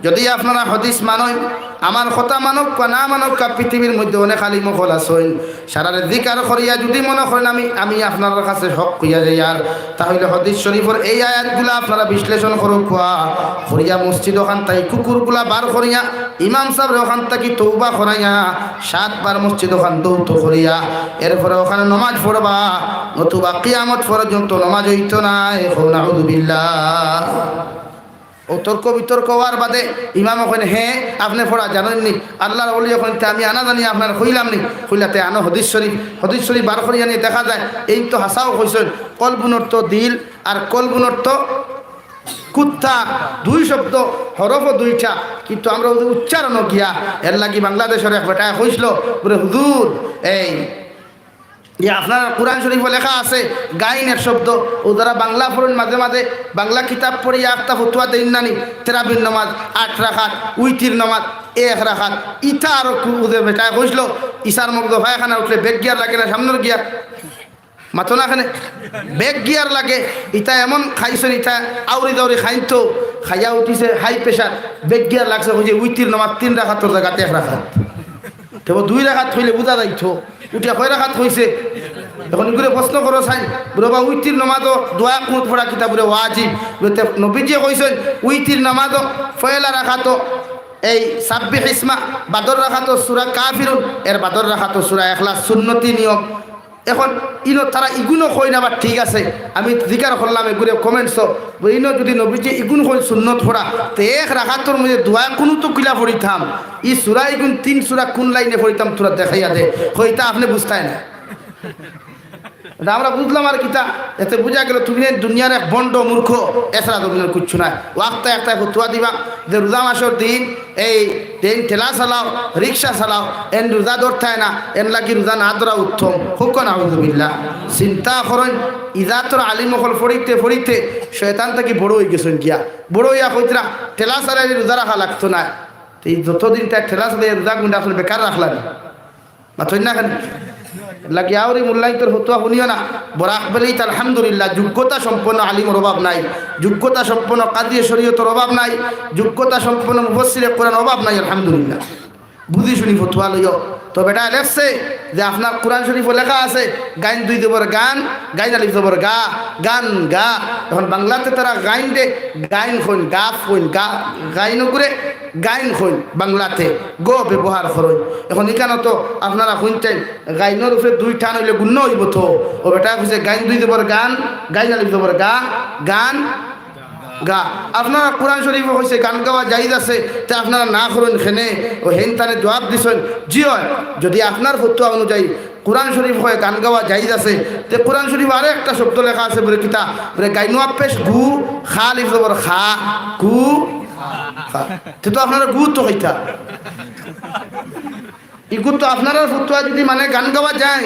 যদি আপনারা হদিস মানইন, আমার কথা মানউক্কা না মানউক্কা, পৃথিবীর মধ্যে অনেক আলিম অকল আছইন, সারারে জিকার করিয়া যদি মনে করইন আমি, আমি আপনারার কাছে হক অইয়া যাইয়ার, তাহলে হদিস শরীফর এই আয়াতগুলা আপনারা বিশ্লেষণ করউক্কা, করিয়া মসজিদ অখান থাকি কুকুরগুলা বার করিয়া, ইমাম সাবরে অখান থাকি তওবা করাইয়া, সাতবার মসজিদ অখান ধৌত করিয়া, এরপরে অখানে নমাজ পড়বা, নতুবা কিয়ামত পর্যন্ত নমাজ অইতো নায়। কও নাউজুবিল্লাহ। অউ তর্ক বিতর্ক অওয়ার বাদে ইমামে কইন, "হে, আপনে পড়া জানইন নি?" আল্লাহর ওলিয়ে কইন, "তে আমি আনা জানি আপনারে কইলাম নি?" কইলা, "তে আনো হদিস শরীফ।" হদিস শরীফ বার করি আনি দেখা যায়, এইন তো হাছাউ কইছইন, কলবুন অর্থ দিল আর কলবুন অর্থ কুত্তা, দুই শব্দ, হরফও দুইটা, কিন্তু আমরা অউ যে উচ্চারণও গিয়া। এরলাগি বাংলাদেশর এক বেটায় কইছিল, বুলে, "হুজুর, এই, এই আপনার কোরআন শরীফো লেখা আছে গাইন এক শব্দ।" অউ যারা বাংলা পড়ইন মাঝে মাঝে, বাংলা কিতাব পড়িয়া একটা ফতুয়া দেইন না নি, তেরাবির নমাজ আট রাকাত, উইতির নমাজ এক রাকাত, ইতা আরো কু-, অউ যে বেটায় কইছিল, ইছার মগজো পায়খানা উঠলে ব্যাক গিয়ার লাগে না সামনর গিয়ার? মাতো না কেনে? ব্যাক গিয়ার লাগে। ইতা এমন খাইছইন, ইতা আউরি দাউরি খাইন তো, খাইয়া উঠিছে হাই প্রেশার, ব্যাক গিয়ার লাগছে, কইছে উইতির নমাজ তিন রাকাতর জাগাত এক রাকাত। তেবো দুই রাকাত কইলে বুঝা যাইতো, উঠিয়া কয় রাকাত কইছে। এখন ইগুরে প্রশ্ন করো চাইন, বুলে, "বা উইতির নমাজো দোয়া কুনুত পড়া কিতা?" বুলে, "ওয়াজিব।" বুলে, "তে নবীজিয়ে কইছইন উইতির নমাজো পয়লা রাকাতো এই সাব্বিহ ইসমা, বাদর রাকাতো সূরা কাফিরুন, এর বাদর রাকাতো সূরা ইখলাস, সুন্নতি নিয়ম।" এখন ইনো তারা ইগুনও কইন আবার, ঠিক আছে, আমি জিকার করলাম এগুরে কমেন্টসো, ইনো যদি নবীজিয়ে ইগুন কইন সুন্নত পড়া, তে এক রাকাতর মধ্যে দোয়া কুনুতো কিলা পড়িতাম, ই সূরা ইগুন তিন সূরা কুন লাইনে পড়িতাম, থুড়া দেখাইয়া দে, কইতা আপনে বুঝতায় না। ইটা আমরা বুঝলাম আর কিতা, এতে বুঝা গেল তুমি দুনিয়ার এক ভন্ড মূর্খ, এছাড়া দুনিয়ার কিচ্ছু নাই। ওয়াক্তা একটা ফতুয়া দিবা যে রোজা মাসর দিন এই দিন ঠেলা চালাও, রিক্সা চালাও, এন রোজা ধরতায় না, এন লাগি রোজা না ধরা উত্তম। কউক্কা নাউজুবিল্লাহ। চিন্তা করইন, ইজাতর আলিম অকল পড়িতে পড়িতে শয়তান থাকি বড় অইগেছইন গিয়া। বড় অইয়া কইতরা, "ঠেলা চালাইলে রোজা রাখা লাগতো নায়।" তে ই যতদিন তাই ঠেলা চালাইয়া রোজা গুন্ডা আসলে বেকার রাখলা নি? মাতইন না কেনে? লাগি আউরি মূল্যায়িতর ফতুয়া হুনিও না। বরাক ভ্যালিত আলহামদুলিল্লাহ, যোগ্যতা সম্পন্ন আলিমর অভাব নাই, যোগ্যতা সম্পন্ন কাজী শরীয়তর অভাব নাই, যোগ্যতা সম্পন্ন মুফাসসিরে কোরআন অভাব নাই, আলহামদুলিল্লাহ। বুঝি শুনি ফতুয়া লইও। তো বেটায় লেখছে যে আপনার কোরআন শরীফো লেখা আছে গাইন দুই জবর গান, গাইন আলিফ জবর গা, গান গা। এখন বাংলাতে তারা গাইন দে, গাইন কইন, গাফ কইন, গা, গাইন অগুরে গাইন কইন, বাংলাতে গ ব্যবহার করইন। এখন ইখানো তো আপনারা কইন চাইন, গাইনর উপরে দুই টান অইলে গুন্না অইবো তো। অউ বেটায় কইছে গাইন দুই জবর গান, গাইন আলিফ জবর গা, গান গা। আপনারা কোরআন শরীফো কইছে গান গাওয়া জায়েজ আছে, তে আপনারা না করইন কেনে? অউ হেন তানে জবাব দিছইন, জি অয়, যদি আপনার ফতুয়া অনুযায়ী কোরআন শরীফো কয় গান গাওয়া জায়েজ আছে, তে কোরআন শরীফো আরো একটা শব্দ লেখা আছে, বুলে কিতা? বুলে গাইন ওয়াও পেশ গু, খা আলিফ জবর খা, গু, খা। তে তো আপনারা গু তো কইতা। ইগু তো আপনারার ফতুয়া যদি মানে গান গাওয়া যায়,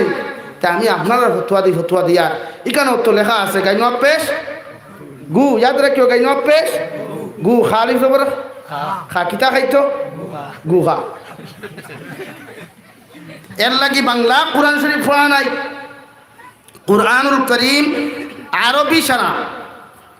তে আমি আপনারার ফতুয়া দি ফতুয়া দিয়ার। ইখানো তো লেখা আছে গাইন ওয়াও পেশ গু, ইয়াদ রাখিও, গাইন ওয়াও পেশ গু, খা আলিফ জবর খা, কিতা খাইতো? গুহা। এরলাগি বাংলা কোরআন শরীফ পড়া নাই। কোরআনুল করিম আরবি ছাড়া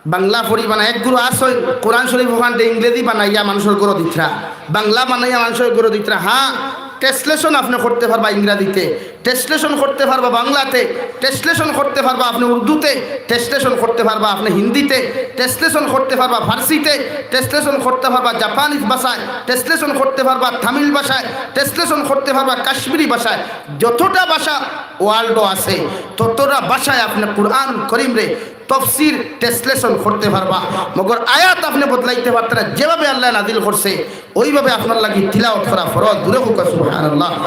বাংলা পড়িবা না। এক গুরু আছইন, কোরআন শরীফ অখানরে ইংরেজি বানাইয়া মানষর ঘরো দিতরা, বাংলা বানাইয়া মানষর ঘরো দিতরা। হ্যাঁ, ট্রান্সলেশন আপনে করতে পারবা ইংরেজিতে, ট্রান্সলেশন করতে পারবা বাংলাতে, ট্রান্সলেশন করতে পারবা আপনে উর্দুতে, ট্রান্সলেশন করতে পারবা আপনে হিন্দিতে, ট্রান্সলেশন করতে পারবা ফার্সিতে, ট্রান্সলেশন করতে পারবা জাপানিজ ভাষায়, ট্রান্সলেশন করতে পারবা তামিল ভাষায়, ট্রান্সলেশন করতে পারবা কাশ্মীরি ভাষায়। যতটা ভাষা ওয়ার্ল্ডো আছে, ততটা ভাষায় আপনে কোরআন করিমরে তফসির ট্রান্সলেশন করতে পারবা, মগর আয়াত আপনে বদলাইতে পারতা না। যেভাবে আল্লায় নাজিল করছে, ওইভাবে আপনার লাগি তিলাওয়াত করা ফরজ। জুরে কউক্কা সুবহানাল্লাহ,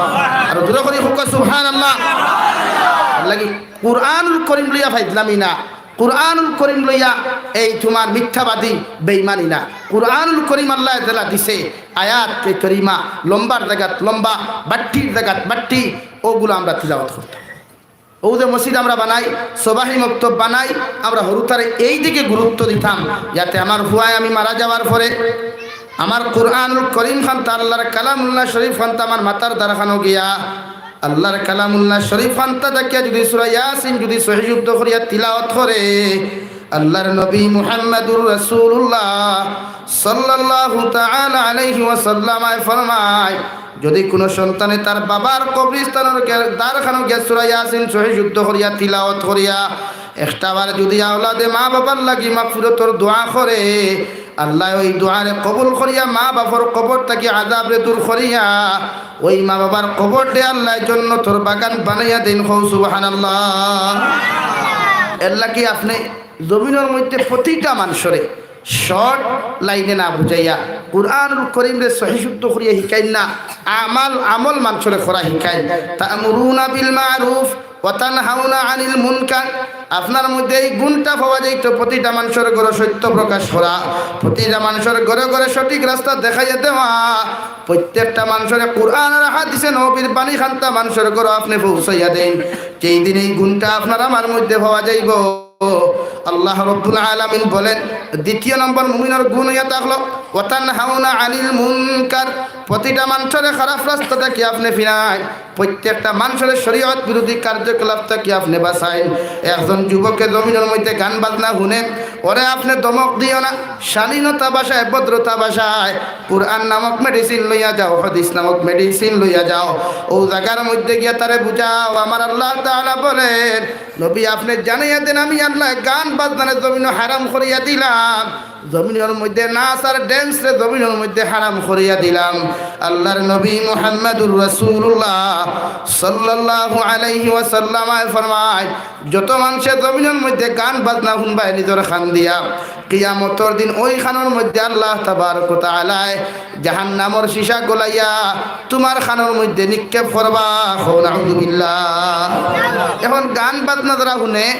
আরো জুরে করি কউক্কা সুবহানাল্লাহ। লাগি কোরআনুল করিম লইয়া ফাইজলামি না, কোরআনুল করিম লইয়া এই তুমার মিথ্যাবাদী বেইমানি না। কোরআনুল করিম আল্লায় যেলা দিছে, আয়াতে করিমা লম্বার জাগাত লম্বা, বাট্টির জাগাত বাট্টি, অগুলা আমরা তিলাওয়াত করতাম। অউ যে মসজিদ আমরা বানাই, সবাহি মক্তব বানাই, আমরা হুরুতারে এই দিকে গুরুত্ব দিতাম, যাতে আমার পুয়ায় আমি মারা যাওয়ার পরে আমার কোরআনুল করিম খান্তা, আল্লার কালামুল্লাহ শরীফ খান্তা আমার মাথার দ্বারখানো গিয়া, আল্লার কালামুল্লাহ শরীফ খান্তা থাকিয়া যদি সূরা ইয়াসিন যদি সহি শুদ্ধ করিয়া তিলাওয়াত করে, আল্লার নবী মুহাম্মাদুর রাসূলুল্লাহ সাল্লাল্লাহু তাআলা আলাইহি ওয়াসাল্লাম ফরমায়, যদি কুনু সন্তানে তার বাবার কবরস্থানর গে-, দ্বারখানো গিয়া সূরা ইয়াসিন সহি শুদ্ধ করিয়া তিলাওয়াত করিয়া একটাবার যদি আওলাদে মা বাবার লাগি মাগফিরতর দোয়া করে, আল্লায় ওই দোয়ারে কবুল করিয়া মা বাবার কবর থাকি আযাবরে দূর করিয়া ওই মা বাবার কবররে আল্লায় জন্নতর বাগান বানাইয়া দেইন। কও সুবহানাল্লাহ। এরলাগি আপনে জমিনর মধ্যে প্রতিটা মানষরে শর্ট লাইনে না বুঝাইয়া কোরআনুল করিমরে সহি শুদ্ধ করিয়া হিকাইন না, আমাল, আমল মানষরে করা হিকাইন। তা'মুরুনা বিল মা'রুফ ওয়া তানহাউনা আনিল মুনকার, আপনার মধ্যে এই গুণটা পাওয়া যাইতো, প্রতিটা মানুষর ঘরো সত্য প্রকাশ করা, প্রতিটা মানুষর ঘরে ঘরে সঠিক রাস্তা দেখাইয়া দেওয়া, প্রত্যেকটা মানুষরে কোরআন আর হাদিসে নবীর বাণী খান্তা মানুষর ঘরো আপনে পৌঁছাইয়া দেইন। যেই দিন এই গুণটা আপনার আমার মধ্যে পাওয়া যাইবো, আল্লাহ রব্বুল আলামিন বলেন, দ্বিতীয় নম্বর মুমিনর গুণ অইয়া থাকলো, ওয়া তানহাউনা আনিল মুনকার, প্রতিটা মানুষরে খারাপ রাস্তা থাকি আপনে ফিরাইন, প্রত্যেকটা মানুষরে শরীয়ত বিরোধী কার্যকলাপ থাকি আপনে বাঁচাইন। একজন যুবকে জমিনর মধ্যে গান বাজনা হুনে, ওরে আপনে ধমক দিও না, শালীনতা ভাষায়, ভদ্রতা ভাষায়, কোরআন নামক মেডিসিন লইয়া যাও, হাদিস নামক মেডিসিন লইয়া যাও, অউ জাগার মধ্যে গিয়া তারে বুঝাও। আমার আল্লাহ তাআলা বলেন, নবী, আপনে জানাইয়া দেন, আমি আল্লায় গান বাজনারে জমিনো হারাম করিয়া দিলাম, জমিনর মধ্যে নাচ আর ড্যান্সরে জমিনর মধ্যে হারাম করিয়া দিলাম। আল্লাহর নবী মুহাম্মাদুর রাসূলুল্লাহ সাল্লাল্লাহু আলাইহি ওয়াসাল্লামে ফরমায়, যত মানষে জমিনর মধ্যে গান বাজনা হুনবায় নিজর কান দিয়া, কিয়ামতর দিন ওই কানর মধ্যে আল্লাহ তাবারক ওয়া তাআলায় জাহান্নামর সীসা গলাইয়া তুমার কানর মধ্যে নিক্ষেপ করবা। কও নাউজুবিল্লাহ। এখন গান বাজনা যারা হুনে,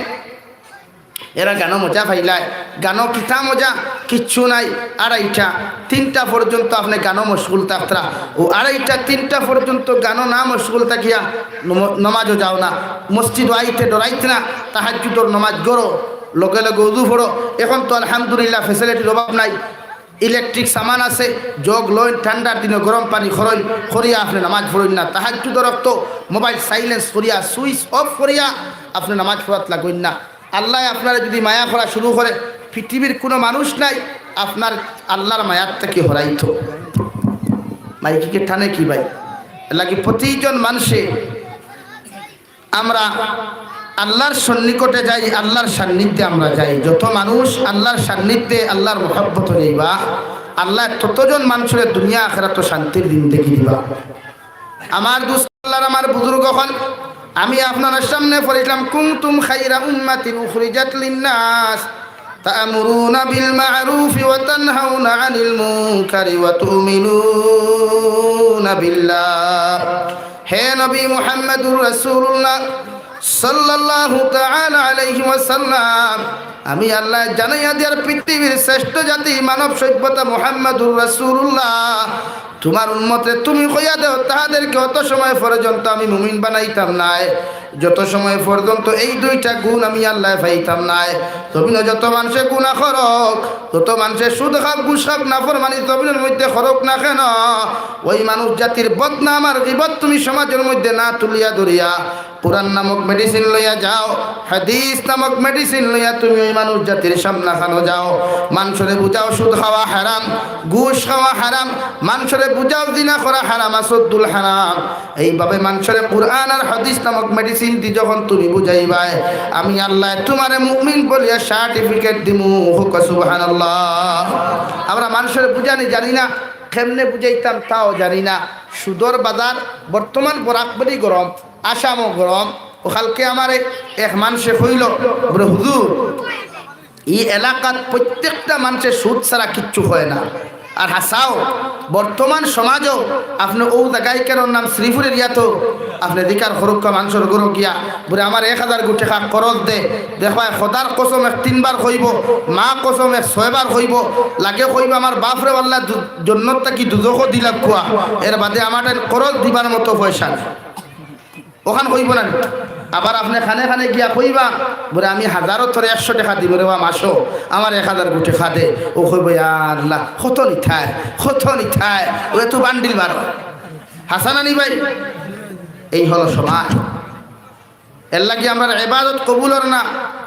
এরা গানো মজা পাইলায়, গানো কিতা মজা, কিচ্ছু নাই। আড়াইটা, তিনটা পর্যন্ত আপনে গানো মশগুল থাকতরা, অউ আড়াইটা, তিনটা পর্যন্ত গানো না মশগুল থাকিয়া নম-, নমাজো যাও না, মসজিদো আইতে ডরাইত না, তাহাজ্জুদর নমাজ গড়ো, লগে লগে উজু পড়ো। এখন তো আলহামদুলিল্লাহ facility-র অভাব নাই, ইলেকট্রিক সামান আছে, জগ লইন, ঠান্ডার দিনো গরম পানি খরইন, খরিয়া আপনে নামাজ পড়ইন না। তাহাজ্জুদর অক্ত মোবাইল silence করিয়া, switch off করিয়া আপনে নামাজ পড়াত লাগইন না। আল্লায় আপনারে যুদি মায়া করা শুরু করে, পৃথিবীর কুনু মানুষ নাই আপনার আল্লার মায়ার থাকি হরাইতো। মাইকিকে টানে কি ভাই? এরলাগি প্রতিজন মানষে আমরা আল্লার সন্নিকটে যাই, আল্লার সান্নিধ্যে আমরা যাই। যত মানুষ আল্লার সান্নিধ্যে, আল্লার মহব্বতো যাইবা, আল্লায় ততজন মানষরে দুনিয়া আখেরাতো শান্তির জিন্দেগি দিবা। আমার দুস্ত আল্লার, আমার বুজুর্গ অকল, আমি আপনারার সামনে পড়ছিলাম, "কুনতুম খাইরা উম্মাতিন উখরিজাত লিন্নাস তা'মুরুনা বিল মা'রুফি ওয়া তানহাউনা আনিল মুনকারি ওয়া তু'মিনুনা বিল্লাহ।" হে নবী মুহাম্মাদুর রাসূলুল্লাহ সাল্লাল্লাহু তাআলা আলাইহি ওয়াসাল্লাম, আমি আল্লায় জানাইয়া দিয়ার পৃথিবীর শ্রেষ্ঠ জাতি মানব সভ্যতা মুহাম্মাদুর রাসূলুল্লাহ, তুমার উম্মতরে তুমি কইয়া দেও, তাহাদেরকে অত সময় পর্যন্ত আমি মুমিন বানাইতাম নায়, যত সময় পর্যন্ত এই দুইটা গুণ আমি আল্লায় পাইতাম নায়। জমিনো যত মানষে গুনা করউক, যত মানষে সুদ খাউক, ঘুষ খাউক, নাফরমানি জমিনর মধ্যে করউক না কেন, ওই মানুষ জাতির বদনাম আর গীবত তুমি সমাজর মধ্যে না তুলিয়া ধরিয়া কোরআন নামক মেডিসিন লইয়া যাও, হাদিস নামক মেডিসিন লইয়া তুমি ওই মানুষ জাতির সামনাখানো যাও, মানষরে বুঝাও সুদ খাওয়া হারাম, ঘুষ খাওয়া হারাম, মানষরে বুঝাও জিনা করা হারাম, আসদ্দুল হারাম। এইভাবে মানষরে কোরআন আর হাদিস নামক মেডিসিন দি যখন তুমি বুঝাইবায়, আমি আল্লায় তুমারে মুমিন বলিয়া সার্টিফিকেট দিমু। কউক্কা সুবহানাল্লাহ। আমরা মানষরে বুঝানি জানি না, কেমনে বুঝাইতাম তাও জানি না। সুদর বাজার বর্তমান বরাক ভ্যালি গরম, আসামও গরম। অউ কালকে আমারে এক মানষে কইলো, বলে, "হুজুর, ই এলাকাত প্রত্যেকটা মানষে সুদ ছাড়া কিচ্ছু খায় না।" আর হাছাউ, বর্তমান সমাজো আপনে অউ জাগাইকারর নাম শ্রীপুর এরিয়াত, আপনে জিকার করউক্কা মানষর ঘরো গিয়া, বলে, "আমার এক হাজার গু টেকা করজ দে।" দেখবায়, খোদার কসম এক তিনবার কইবো, মা কসম এক ছয়বার কইবো, লাগে কইবো, "আমার বাফরে আল্লায় দু-, জন্নত থাকি দুজখো দিলাউক্কা, এর বাদে আমার তাইন করজ দিবার মতো পয়সা নাই।" অখান কইবো না নি? আবার আপনে কানে কানে গিয়া কইবা, বলে, "আমি হাজারো তোরে একশো টেকা দিমু রে বা মাসো, আমার এক হাজার গু টেকা দে।" অউ কইবো, "ইয়া আল্লাহ, কত নিতায়, কত নিতায়, অউ এত বান্ডিল বারো।" হাছা না নি ভাই? এই হলো সমাজ। এরলাগি আমরার ইবাদত কবুল অর না,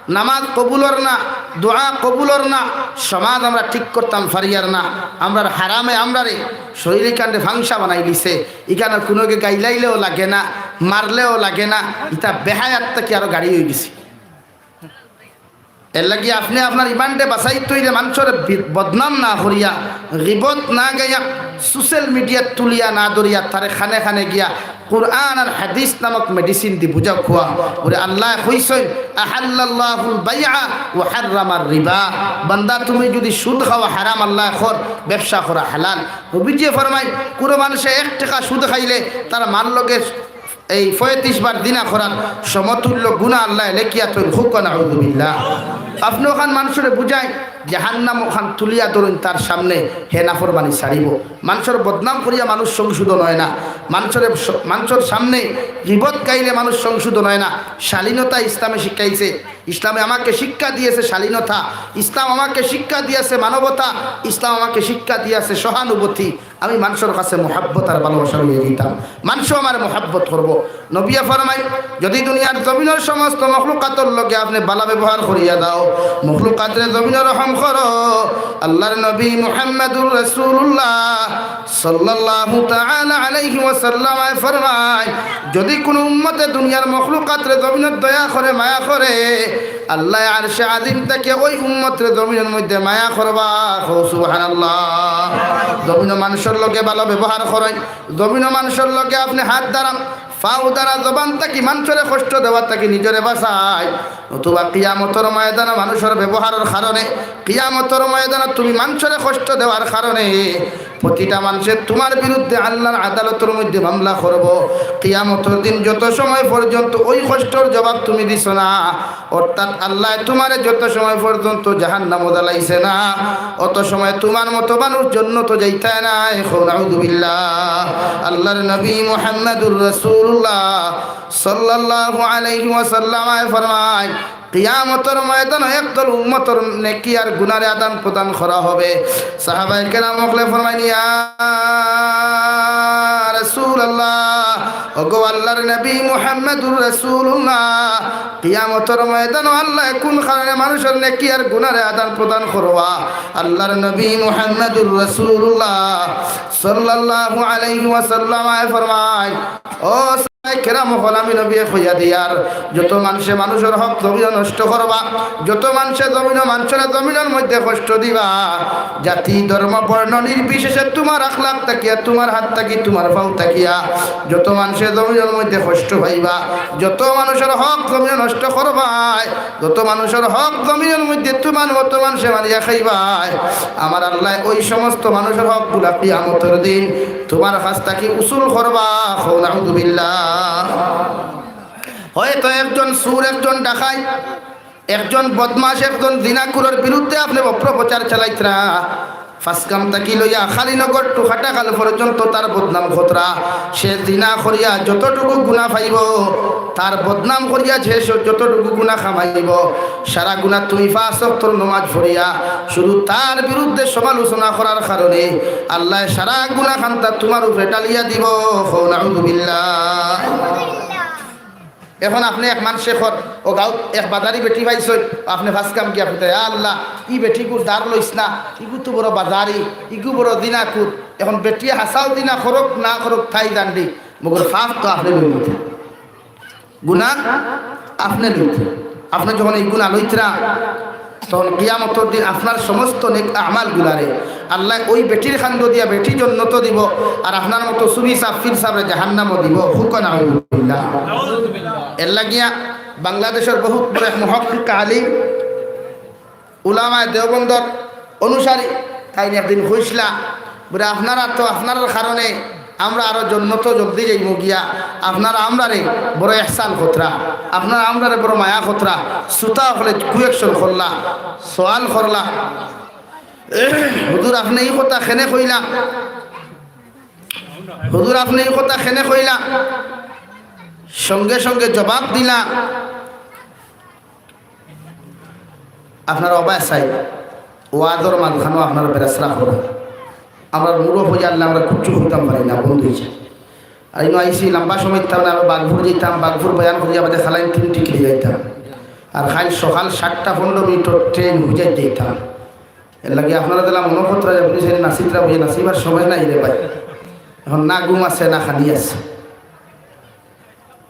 নামাজ কবুল অর না, দোয়া কবুল অর না, সমাজ আমরা ঠিক করতাম পারিয়ার না। আমরার হারামে আমরারে শরীর ইখানরে ফাংশা বানাইলিছে। ইখানো কুনুগে গাইলাইলেও লাগে না, মারলেও লাগে না, ইতা বেহায়াত থাকি আরো গাড়ি অইগেছে। এরলাগি আপনে আপনার ইমানরে বাঁচাইতে অইলে মানষর বি-, বদনাম না করিয়া, গীবত না গাইয়া, social media-ত তুলিয়া না ধরিয়া, তারে কানে কানে গিয়া কোরআন আর হাদিস নামক মেডিসিন দি বুঝাউক্কা। ওরে আল্লায় কইছইন, "আহাল্লাল্লাহুল বাইআ ওয়া হাররামার রিবা।" বান্দা, তুমি যুদি সুদ খাওয়া হারাম আল্লায় কর, ব্যবসা করা হালাল। নবীজিয়ে ফরমাইন, কুনু মানষে এক টেকা সুদ খাইলে তার মার লগে এই পঁয়ত্রিশ বার জিনা করার সমতুল্য গুনা আল্লায় লেখিয়া থইন। কউক্কা নাউজুবিল্লাহ। আপনে অখান মানষরে বুঝাইন, জাহান্নাম অখান তুলিয়া ধরইন তার সামনে, হে নাফরমানি ছাড়িবো। মানষর বদনাম করিয়া মানুষ সংশোধন অয় না, মানষরে, মানষর সামনে গিবত গাইলে মানুষ সংশোধন অয় না। শালীনতা ইসলামে শিখাইছে। ইসলামে আমাকে শিক্ষা দিয়েছে শালীনতা, ইসলাম আমাকে শিক্ষা দিয়েছে মানবতা, ইসলাম আমাকে শিক্ষা দিয়েছে সহানুভূতি। আমি মানষর কাছে মহব্বত আর ভালোবাসা লইয়া যাইতাম, মানষও আমারে মহব্বত করবো। নবিয়ে ফরমাইন, যদি দুনিয়ার জমিনর সমস্ত মখলুকাতর লগে আপনে ভালা ব্যবহার করিয়া যাও, মখলুকাতরে জমিনো রহম করো, আল্লার নবী মুহাম্মাদুর রাসূলুল্লাহ সাল্লাল্লাহু তাআলা আলাইহি ওয়াসাল্লাম ফরমাইন, যদি কুনু উম্মতে দুনিয়ার মখলুকাতরে জমিনো দয়া করে, মায়া করে, আল্লায় আরশে আজিম থাকি ওই উম্মতরে জমিনর মধ্যে মায়া করবা। কও সুবহানাল্লাহ। জমিনো মানষর লগে ভালা ব্যবহার করইন, জমিনো মানষর লগে আপনে হাত দারান, পাও দারা, জবান থাকি মানষরে কষ্ট দেওয়া থাকি নিজরে বাচাইন। নতুবা কিয়ামতর ময়দানো মানষর ব্যবহারর কারণে, কিয়ামতর ময়দানো তুমি মানষরে কষ্ট দেওয়ার কারণে প্রতিটা মানষে তুমার বিরুদ্ধে আল্লার আদালতর মধ্যে মামলা করবো। কিয়ামতর দিন যত সময় পর্যন্ত ওই কষ্টর জবাব তুমি দিছো না, অর্থাৎ আল্লায় তুমারে যত সময় পর্যন্ত জাহান্নামো জ্বালাইছে না, অত সময় তুমার মতো মানুষ জন্নতো যাইতায় নায়। কও নাউজুবিল্লাহ। আল্লার নবী মুহাম্মাদুর রাসূলুল্লাহ সাল্লাল্লাহু আলাইহি ওয়াসাল্লাম ফরমাইন, কিয়ামতর ময়দানো একদল উম্মতর নেকি আর গুনারে আদান প্রদান করা হবে। সাহাবায়ে কেরাম অকলে ফরমাইন, ইয়া রাসূলুল্লাহ, ওগো আল্লার নবী মুহাম্মাদুর রাসূলুল্লাহ, কিয়ামতর ময়দানো আল্লায় কুন কারণে মানষর নেকি আর গুনারে আদান প্রদান করবা? আল্লার নবী মুহাম্মাদুর রাসূলুল্লাহ সাল্লাল্লাহু আলাইহি ওয়াসাল্লাম ফরমাইন, ও সাহাবায়ে কেরাম অকল, আমি নবীয়ে কইয়া দিয়ার, যত মানষে মানষর হক জমিনো নষ্ট করবা, যত মানষে জমিনো মানষরে জমিনর মধ্যে কষ্ট দিবা, জাতি, ধর্ম, বর্ণ নির্বিশেষে তুমার আখলাক থাকিয়া, তুমার হাত থাকি, তুমার পাও থাকিয়া যত মানষে জমিনর মধ্যে কষ্ট পাইবা, যত মানষর হক জমিনো নষ্ট করবায়, যত মানষর হক জমিনর মধ্যে তুমার মতো মানষে মারিয়া খাইবায়, আমার আল্লায় ওই সমস্ত মানষর হকগুলা কিয়ামতর দিন তুমার কাছ থাকি উসুল করবা। কও নাউজুবিল্লাহ। হয়তো একজন চুর, একজন ডাকাইত, একজন বদমাশ, একজন জিনাকুরর বিরুদ্ধে আপনে অপপ্রচার চালাইতরা, পাঁচ কাম থাকি লইয়া খালি নগর টু কাটাখাল পর্যন্ত তার বদনাম করতরা। সে জিনা করিয়া যতটুকু গুনা পাইবো, তার বদনাম করিয়া যে সে যতটুকু গুনা কামাইবো, সারা গুনা তুমি পাঁচ ওয়াক্তর নমাজ পড়িয়া শুধু তার বিরুদ্ধে সমালোচনা করার কারণে আল্লায় সারা গুনা খান্তা তুমার উপরে ঢালিয়া দিবো। কও নাউজুবিল্লাহ। এখন আপনে এক মানষে কর, ও গাঁওত এক বাজারি বেটি পাইছইন, আপনে পাঁচ কাম গিয়া কইতা, "ইয়া আল্লাহ, ই বেটিগুর ধার লইস না, ইগু তো বড় বাজারি, ইগু বড় জিনাকুর।" এখন বেটিয়ে হাছাউ জিনা করউক না করউক তাই জানবি, মগর পাপ তো আপনে লইলিতা, গুনা আপনে লইতা। আপনে যখন ই গুনা লইতরা, তখন কিয়ামতর দিন আপনার সমস্ত নেক আমালগুলারে আল্লায় ওই বেটির কান্দো দিয়া বেটি জন্নতো দিবো, আর আপনার মতো সুফি সাব, পীর সাবরে জাহান্নামো দিবো। কউক্কা নাউজুবিল্লাহ। এরলাগিয়া বাংলাদেশর বহুত বড় এক মুহাক্কিক আলিম, উলামায়ে দেওবন্দর অনুসারী, তাইন একদিন কইছলা, বুলে, আপনারা তো, আপনারার কারণে আমরা আরো জন্নতো জলদি যাইমু গিয়া, আপনারা আমরারে বড় ইহসান করতরা, আপনারা আমরারে বড় মায়া করতরা, শ্রোতা অকলে কুয়েকশন করলা, সওয়াল করলা, "হুজুর, আপনে ই কথা কেনে কইলা? হুজুর, আপনে ই কথা কেনে কইলা?" সঙ্গে সঙ্গে জবাব দিলা, আপনারা অবায় চাই, ওয়াজর মাঝখানো আপনারা বেড়াছড়া করো। আমরা মুরব্বি অইয়া আল্লাহ আমরা কিচ্ছু কইতাম পারি না, বন্ধ অইছে। আর ইনো আইছি লম্বা সময় থাকতাম না, আমরা বাগফুর যাইতাম, বাগফুর বয়ান করিয়া বাদে খালাইন তিন টিকলি যাইতাম। আর কাইল সকাল সাতটা পনেরো মিনিটর ট্রেন হুজাই যাইতাম। এরলাগি আপনারা দিলা মনো করতরা যে আপনি সেদিন নাচিতরা বুঝে নাচিবার সময় নাই রে ভাই। এখন না ঘুম আছে না খানি আছে।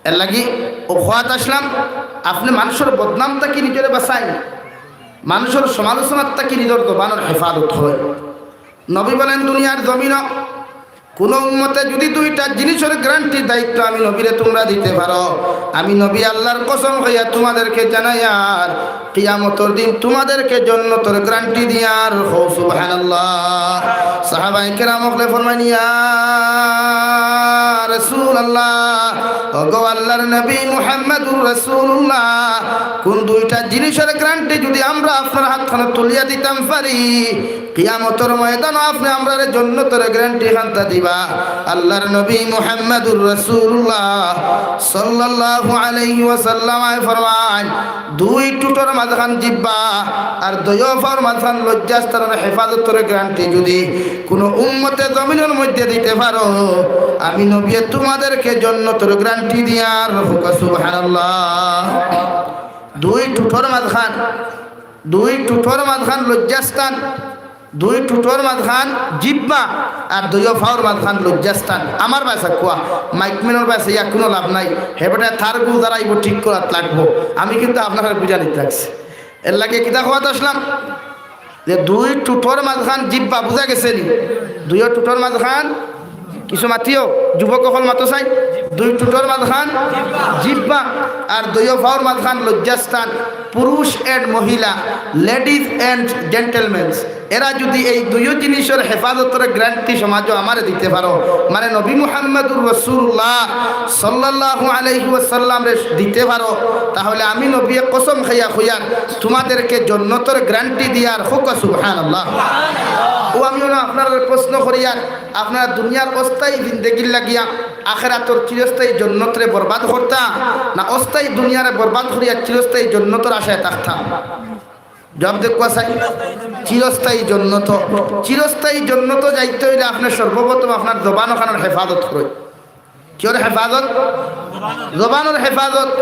এরলাগি অউ কওয়াত আছলাম, আপনে মানষর বদনাম থাকি নিজরে বাচাইন, মানষর সমালোচনা থাকি নিজর জবানর হেফাজত করইন। নবী বলেন, দুনিয়ার জমিনো কুনু উম্মতে যুদি দুইটা জিনিসর গ্যারান্টি দায়িত্ব আমি নবীরে তুমরা দিতে পারো, আমি নবী আল্লার কসম খাইয়া তুমাদেরকে জানাইয়ার, কিয়ামতর দিন তুমাদেরকে জন্নতর গ্যারান্টি দিয়ার। কও সুবহানাল্লাহ। সাহাবায়ে কেরাম অকলে ফরমাইন, ইয়া রাসূলুল্লাহ, ওগো আল্লাহর নবী মুহাম্মাদুর রাসূলুল্লাহ, কোন দুইটা জিনিসর গ্যারান্টি যদি আমরা আপনার হাত খানো তুলিয়া দিতাম পারি, কিয়ামতর ময়দানো আপনে আমরারে জন্নতর গ্যারান্টি খান্তা দিবা। আল্লাহর নবী মুহাম্মাদুর রাসূলুল্লাহ সাল্লাল্লাহু আলাইহি ওয়াসাল্লাম আয় ফরমাইন, দুই টুটর মাঝখান জিব্বা আর দুইও পাওর মাঝখান লজ্জাস্থানর হেফাজতর গ্যারান্টি যদি কুনু উম্মতে জমিনর মধ্যে দিতে পারো, আমি নবীয়ে তুমাদেরকে জন্নতর গ্যারান্টি দিয়ার। কউক্কা সুবহানাল্লাহ। দুই টুটর মাঝখান, দুই টুটর মাঝখান লজ্জাস্থান, দুই টুটর মাঝখান জিব্বা আর দুইও পাওর মাঝখান লজ্জাস্থান। আমার বাসা কুয়া, মাইকম্যানর বাসা ইয়া কুনু লাভ নাই। হে বেটা, তার গু যারা আইবো ঠিক করাত লাগবো। আমি কিন্তু আপনারার বুঝানিত লাগছি। এরলাগি কিতা কওয়াত আছলাম যে দুই টুটর মাঝখান জিব্বা, বুঝা গেছে নি? দুইও টুটর মাঝখান, কিছু মাতিও, যুবক অকল মাতো চাই, দুই টুটর মাঝখান জিব্বা আর দুইও পাওর মাঝখান লজ্জাস্থান। পুরুষ and মহিলা, ladies and gentlemen, এরা যদি এই দুইও জিনিসর হেফাজতর গ্যারান্টি সমাজো আমারে দিতে পারো, মানে নবী মুহাম্মাদুর রাসূলুল্লাহ সাল্লাল্লাহু আলাইহি ওয়াসাল্লামরে দিতে পারো, তাহলে আমি নবীয়ে কসম খাইয়া কইয়ার তুমাদেরকে জন্নতর গ্যারান্টি দিয়ার। কউক্কা সুবহানাল্লাহ। ও আমি অনো আপনারারে প্রশ্ন করিয়ার, আপনারা দুনিয়ার অস্থায়ী জিন্দেগির লাগিয়া আখেরাতর চিরস্থায়ী জন্নতরে বরবাদ করতা, না অস্থায়ী দুনিয়ারে বরবাদ করিয়া চিরস্থায়ী জন্নতর আশায় থাকতা? জবাব দেউক্কা চাই। চিরস্থায়ী জন্নত, চিরস্থায়ী জন্নত যাইতে অইলে আপনে সর্বপ্রথম আপনার জবান অখানর হেফাজত করইন। কিওর হেফাজত? জবানর হেফাজত।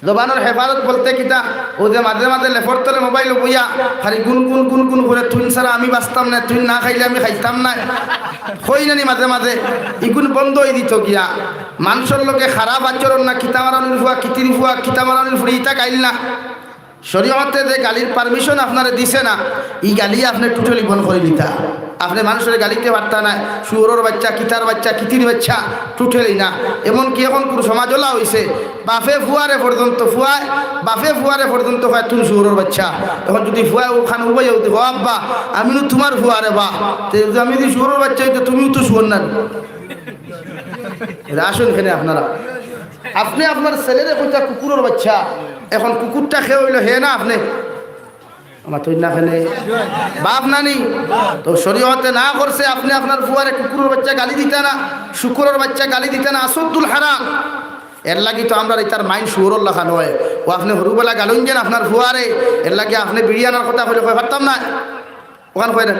জবানর হেফাজত বলতে কিতা? অউ যে মাঝে মাঝে লেফর তলে মোবাইলো বইয়া খালি গুন গুন গুন গুন করে, "তুইন ছাড়া আমি বাঁচতাম নায়, তুইন না খাইলে আমি খাইতাম নায়।" কই না নি মাঝে মাঝে? ইগুন বন্ধ অই দিতো গিয়া। মানষর লগে খারাপ আচরণ না, কিতা মারানির ফুয়া, কিতির ফুয়া, কিতা মারানির ফুড়ি, ইতা গাইল না। শরীয়তে যে গালির permission আপনারে দিছে না, ই গালি আপনে totally বন্ধ করি দিতা। আপনে মানষরে গালিতে পারতা নায়, শুয়োরর বাইচ্চা, কিতার বাইচ্চা, কিতির বাইচ্চা, totally না। এমনকি অখন কুনু সমাজ অলা অইছে, বাফে ফুয়ারে পর্যন্ত ফুয়ায়, বাফে ফুয়ারে পর্যন্ত কয়, "তুই শুয়োরর বাইচ্চা।" অখন যদি ফুয়ায় অখান উবাইয়া উঠে, "ও আব্বা, আমি নু তুমার ফুয়ারে বা, তে আমি যদি শুয়োরর বাইচ্চা অই, তে তুমিও তো শুয়োর না।" এরা আসুন এখানে আপনারা। আপনে আপনার ছেলেরে কইতা কুকুরর বাইচ্চা, অখন কুকুরটা কে অইলো, হে না আপনে? আমার তো না কেনে? বাপ না নি? তো শরীয়তে না করছে, আপনে আপনার ফুয়ারে কুকুরর বাইচ্চা গালি দিতা না, শুকুরর বাইচ্চা গালি দিতা না, আসাদ্দুল হারাম। এরলাগি তো আমরার ইতার mind শুয়োরর লাখান অয়। ও আপনে হুরুবেলা গালইন যেন আপনার ফুয়ারে, এরলাগি আপনে বিড়ি আনার কথা কইলে কয়, "পারতাম নায়।" অখান কয় না?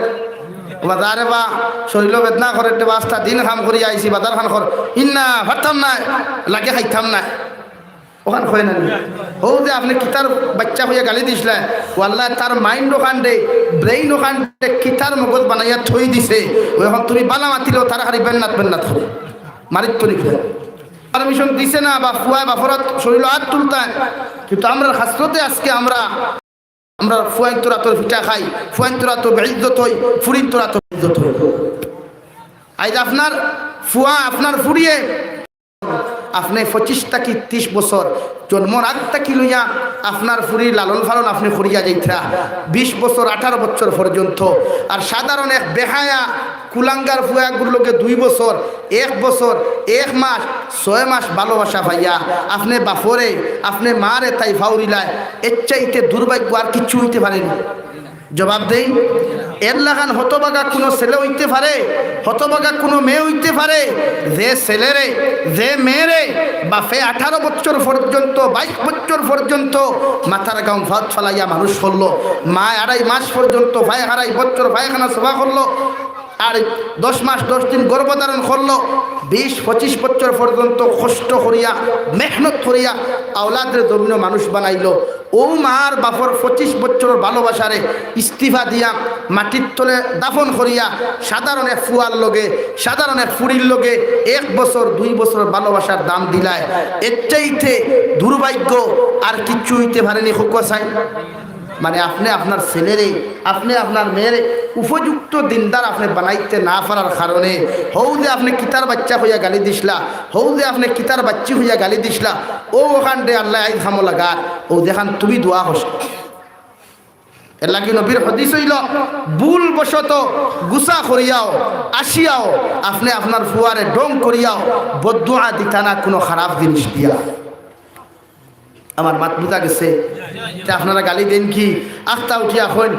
ও বা, "যা রে বা, শরীলো বেদনা করে, একটা বাস্তা দিন কাম করি আইছি, বাজার খান কর।" ইন্না, পারতাম নায়, লাগে খাইতাম নায়। অখান কয় না নি? অউ যে আপনে কিতার বাইচ্চা কইয়া গালি দিছলা, ও আল্লায় তার mind অখানরে, brain অখানরে কিতার মগজ বানাইয়া থই দিছে। অউ অখন তুমি বালা মাতিলেও তারা খালি বেন্নাত বেন্নাত করে। মারিত তো নি কিতা? Permission দিছে না বা ফুয়ায় বাফর আত, শরীলো আত তুলতা। কিন্তু আমরার হাসরতে আজকে আমরা, আমরা ফুয়াইন্তর আতর ফিটা খাই, ফুয়াইন্তর আতো বেইজ্জত অই, ফুড়িন্তর আতো বেইজ্জত অই। আইজ আপনার ফুয়া, আপনার ফুড়িয়ে আপনে পঁচিশ থাকি ত্রিশ বছর, জন্মর আগ থাকি লইয়া আপনার ফুড়ির লালন পালন আপনে করিয়া যাইতরা, বিশ বছর, আঠারো বছর পর্যন্ত। আর সাধারণ এক বেহায়া কুলাঙ্গার ফুয়াগুর লগে দুই বছর, এক বছর, এক মাস, ছয় মাস ভালোবাসা পাইয়া আপনে বাফরে, আপনে মারে তাই ফাউরিলায়, এর চাইতে দুর্ভাগ্য আর কিচ্ছু অইতে পারে নি। জবাব দেইন, এর লাখান হতভাগা কুনু ছেলে অইতে পারে, হতভাগা কুনু মেয়ে অইতে পারে, যে ছেলেরে, যে মেয়েরে বাফে আঠারো বছর পর্যন্ত, বাইশ বছর পর্যন্ত মাথার গাম ফাত ফালাইয়া মানুষ করলো, মায় আড়াই মাস পর্যন্ত, পায় আড়াই বছর পায়খানা সাফা করলো, আর দশ মাস দশ দিন গর্ভধারণ করলো, বিশ পঁচিশ বছর পর্যন্ত কষ্ট করিয়া, মেহনত করিয়া আওলাদরে জমিনো মানুষ বানাইলো। অউ মার বাফর পঁচিশ বছরর ভালোবাসারে ইস্তিফা দিয়া মাটির তলে দাফন করিয়া সাধারণ এক ফুয়ার লগে, সাধারণ এক ফুড়ির লগে এক বছর দুই বছর ভালোবাসার দাম দিলায়, এর চাইতে দুর্ভাগ্য আর কিচ্ছু অইতে পারে নি। কউক্কা চাই। মানে আপনে আপনার ছেলেরে, আপনে আপনার মেয়েরে উপযুক্ত দিনদার আপনে বানাইতে না পারার কারণে, হউ যে আপনে কিতার বাইচ্চা কইয়া গালি দিছলা, হউ যে আপনে কিতার বাইচ্চি কইয়া গালি দিছলা, অউ অখানরে আল্লায় আইজ কামো লাগার, অউ যেখান তুমি দোয়া করছো। এরলাগি নবীর হাদিস অইলো, ভুলবশত গুসা করিয়াও, আসিয়াও, আপনে আপনার ফুয়ারে ঢং করিয়াও বদদোয়া দিতা না কুনু খারাপ জিনিস দিয়া। আমার মাত বুঝা গেছে? তে আপনারা গালি দেইন কি? আখতা উঠিয়া কইন,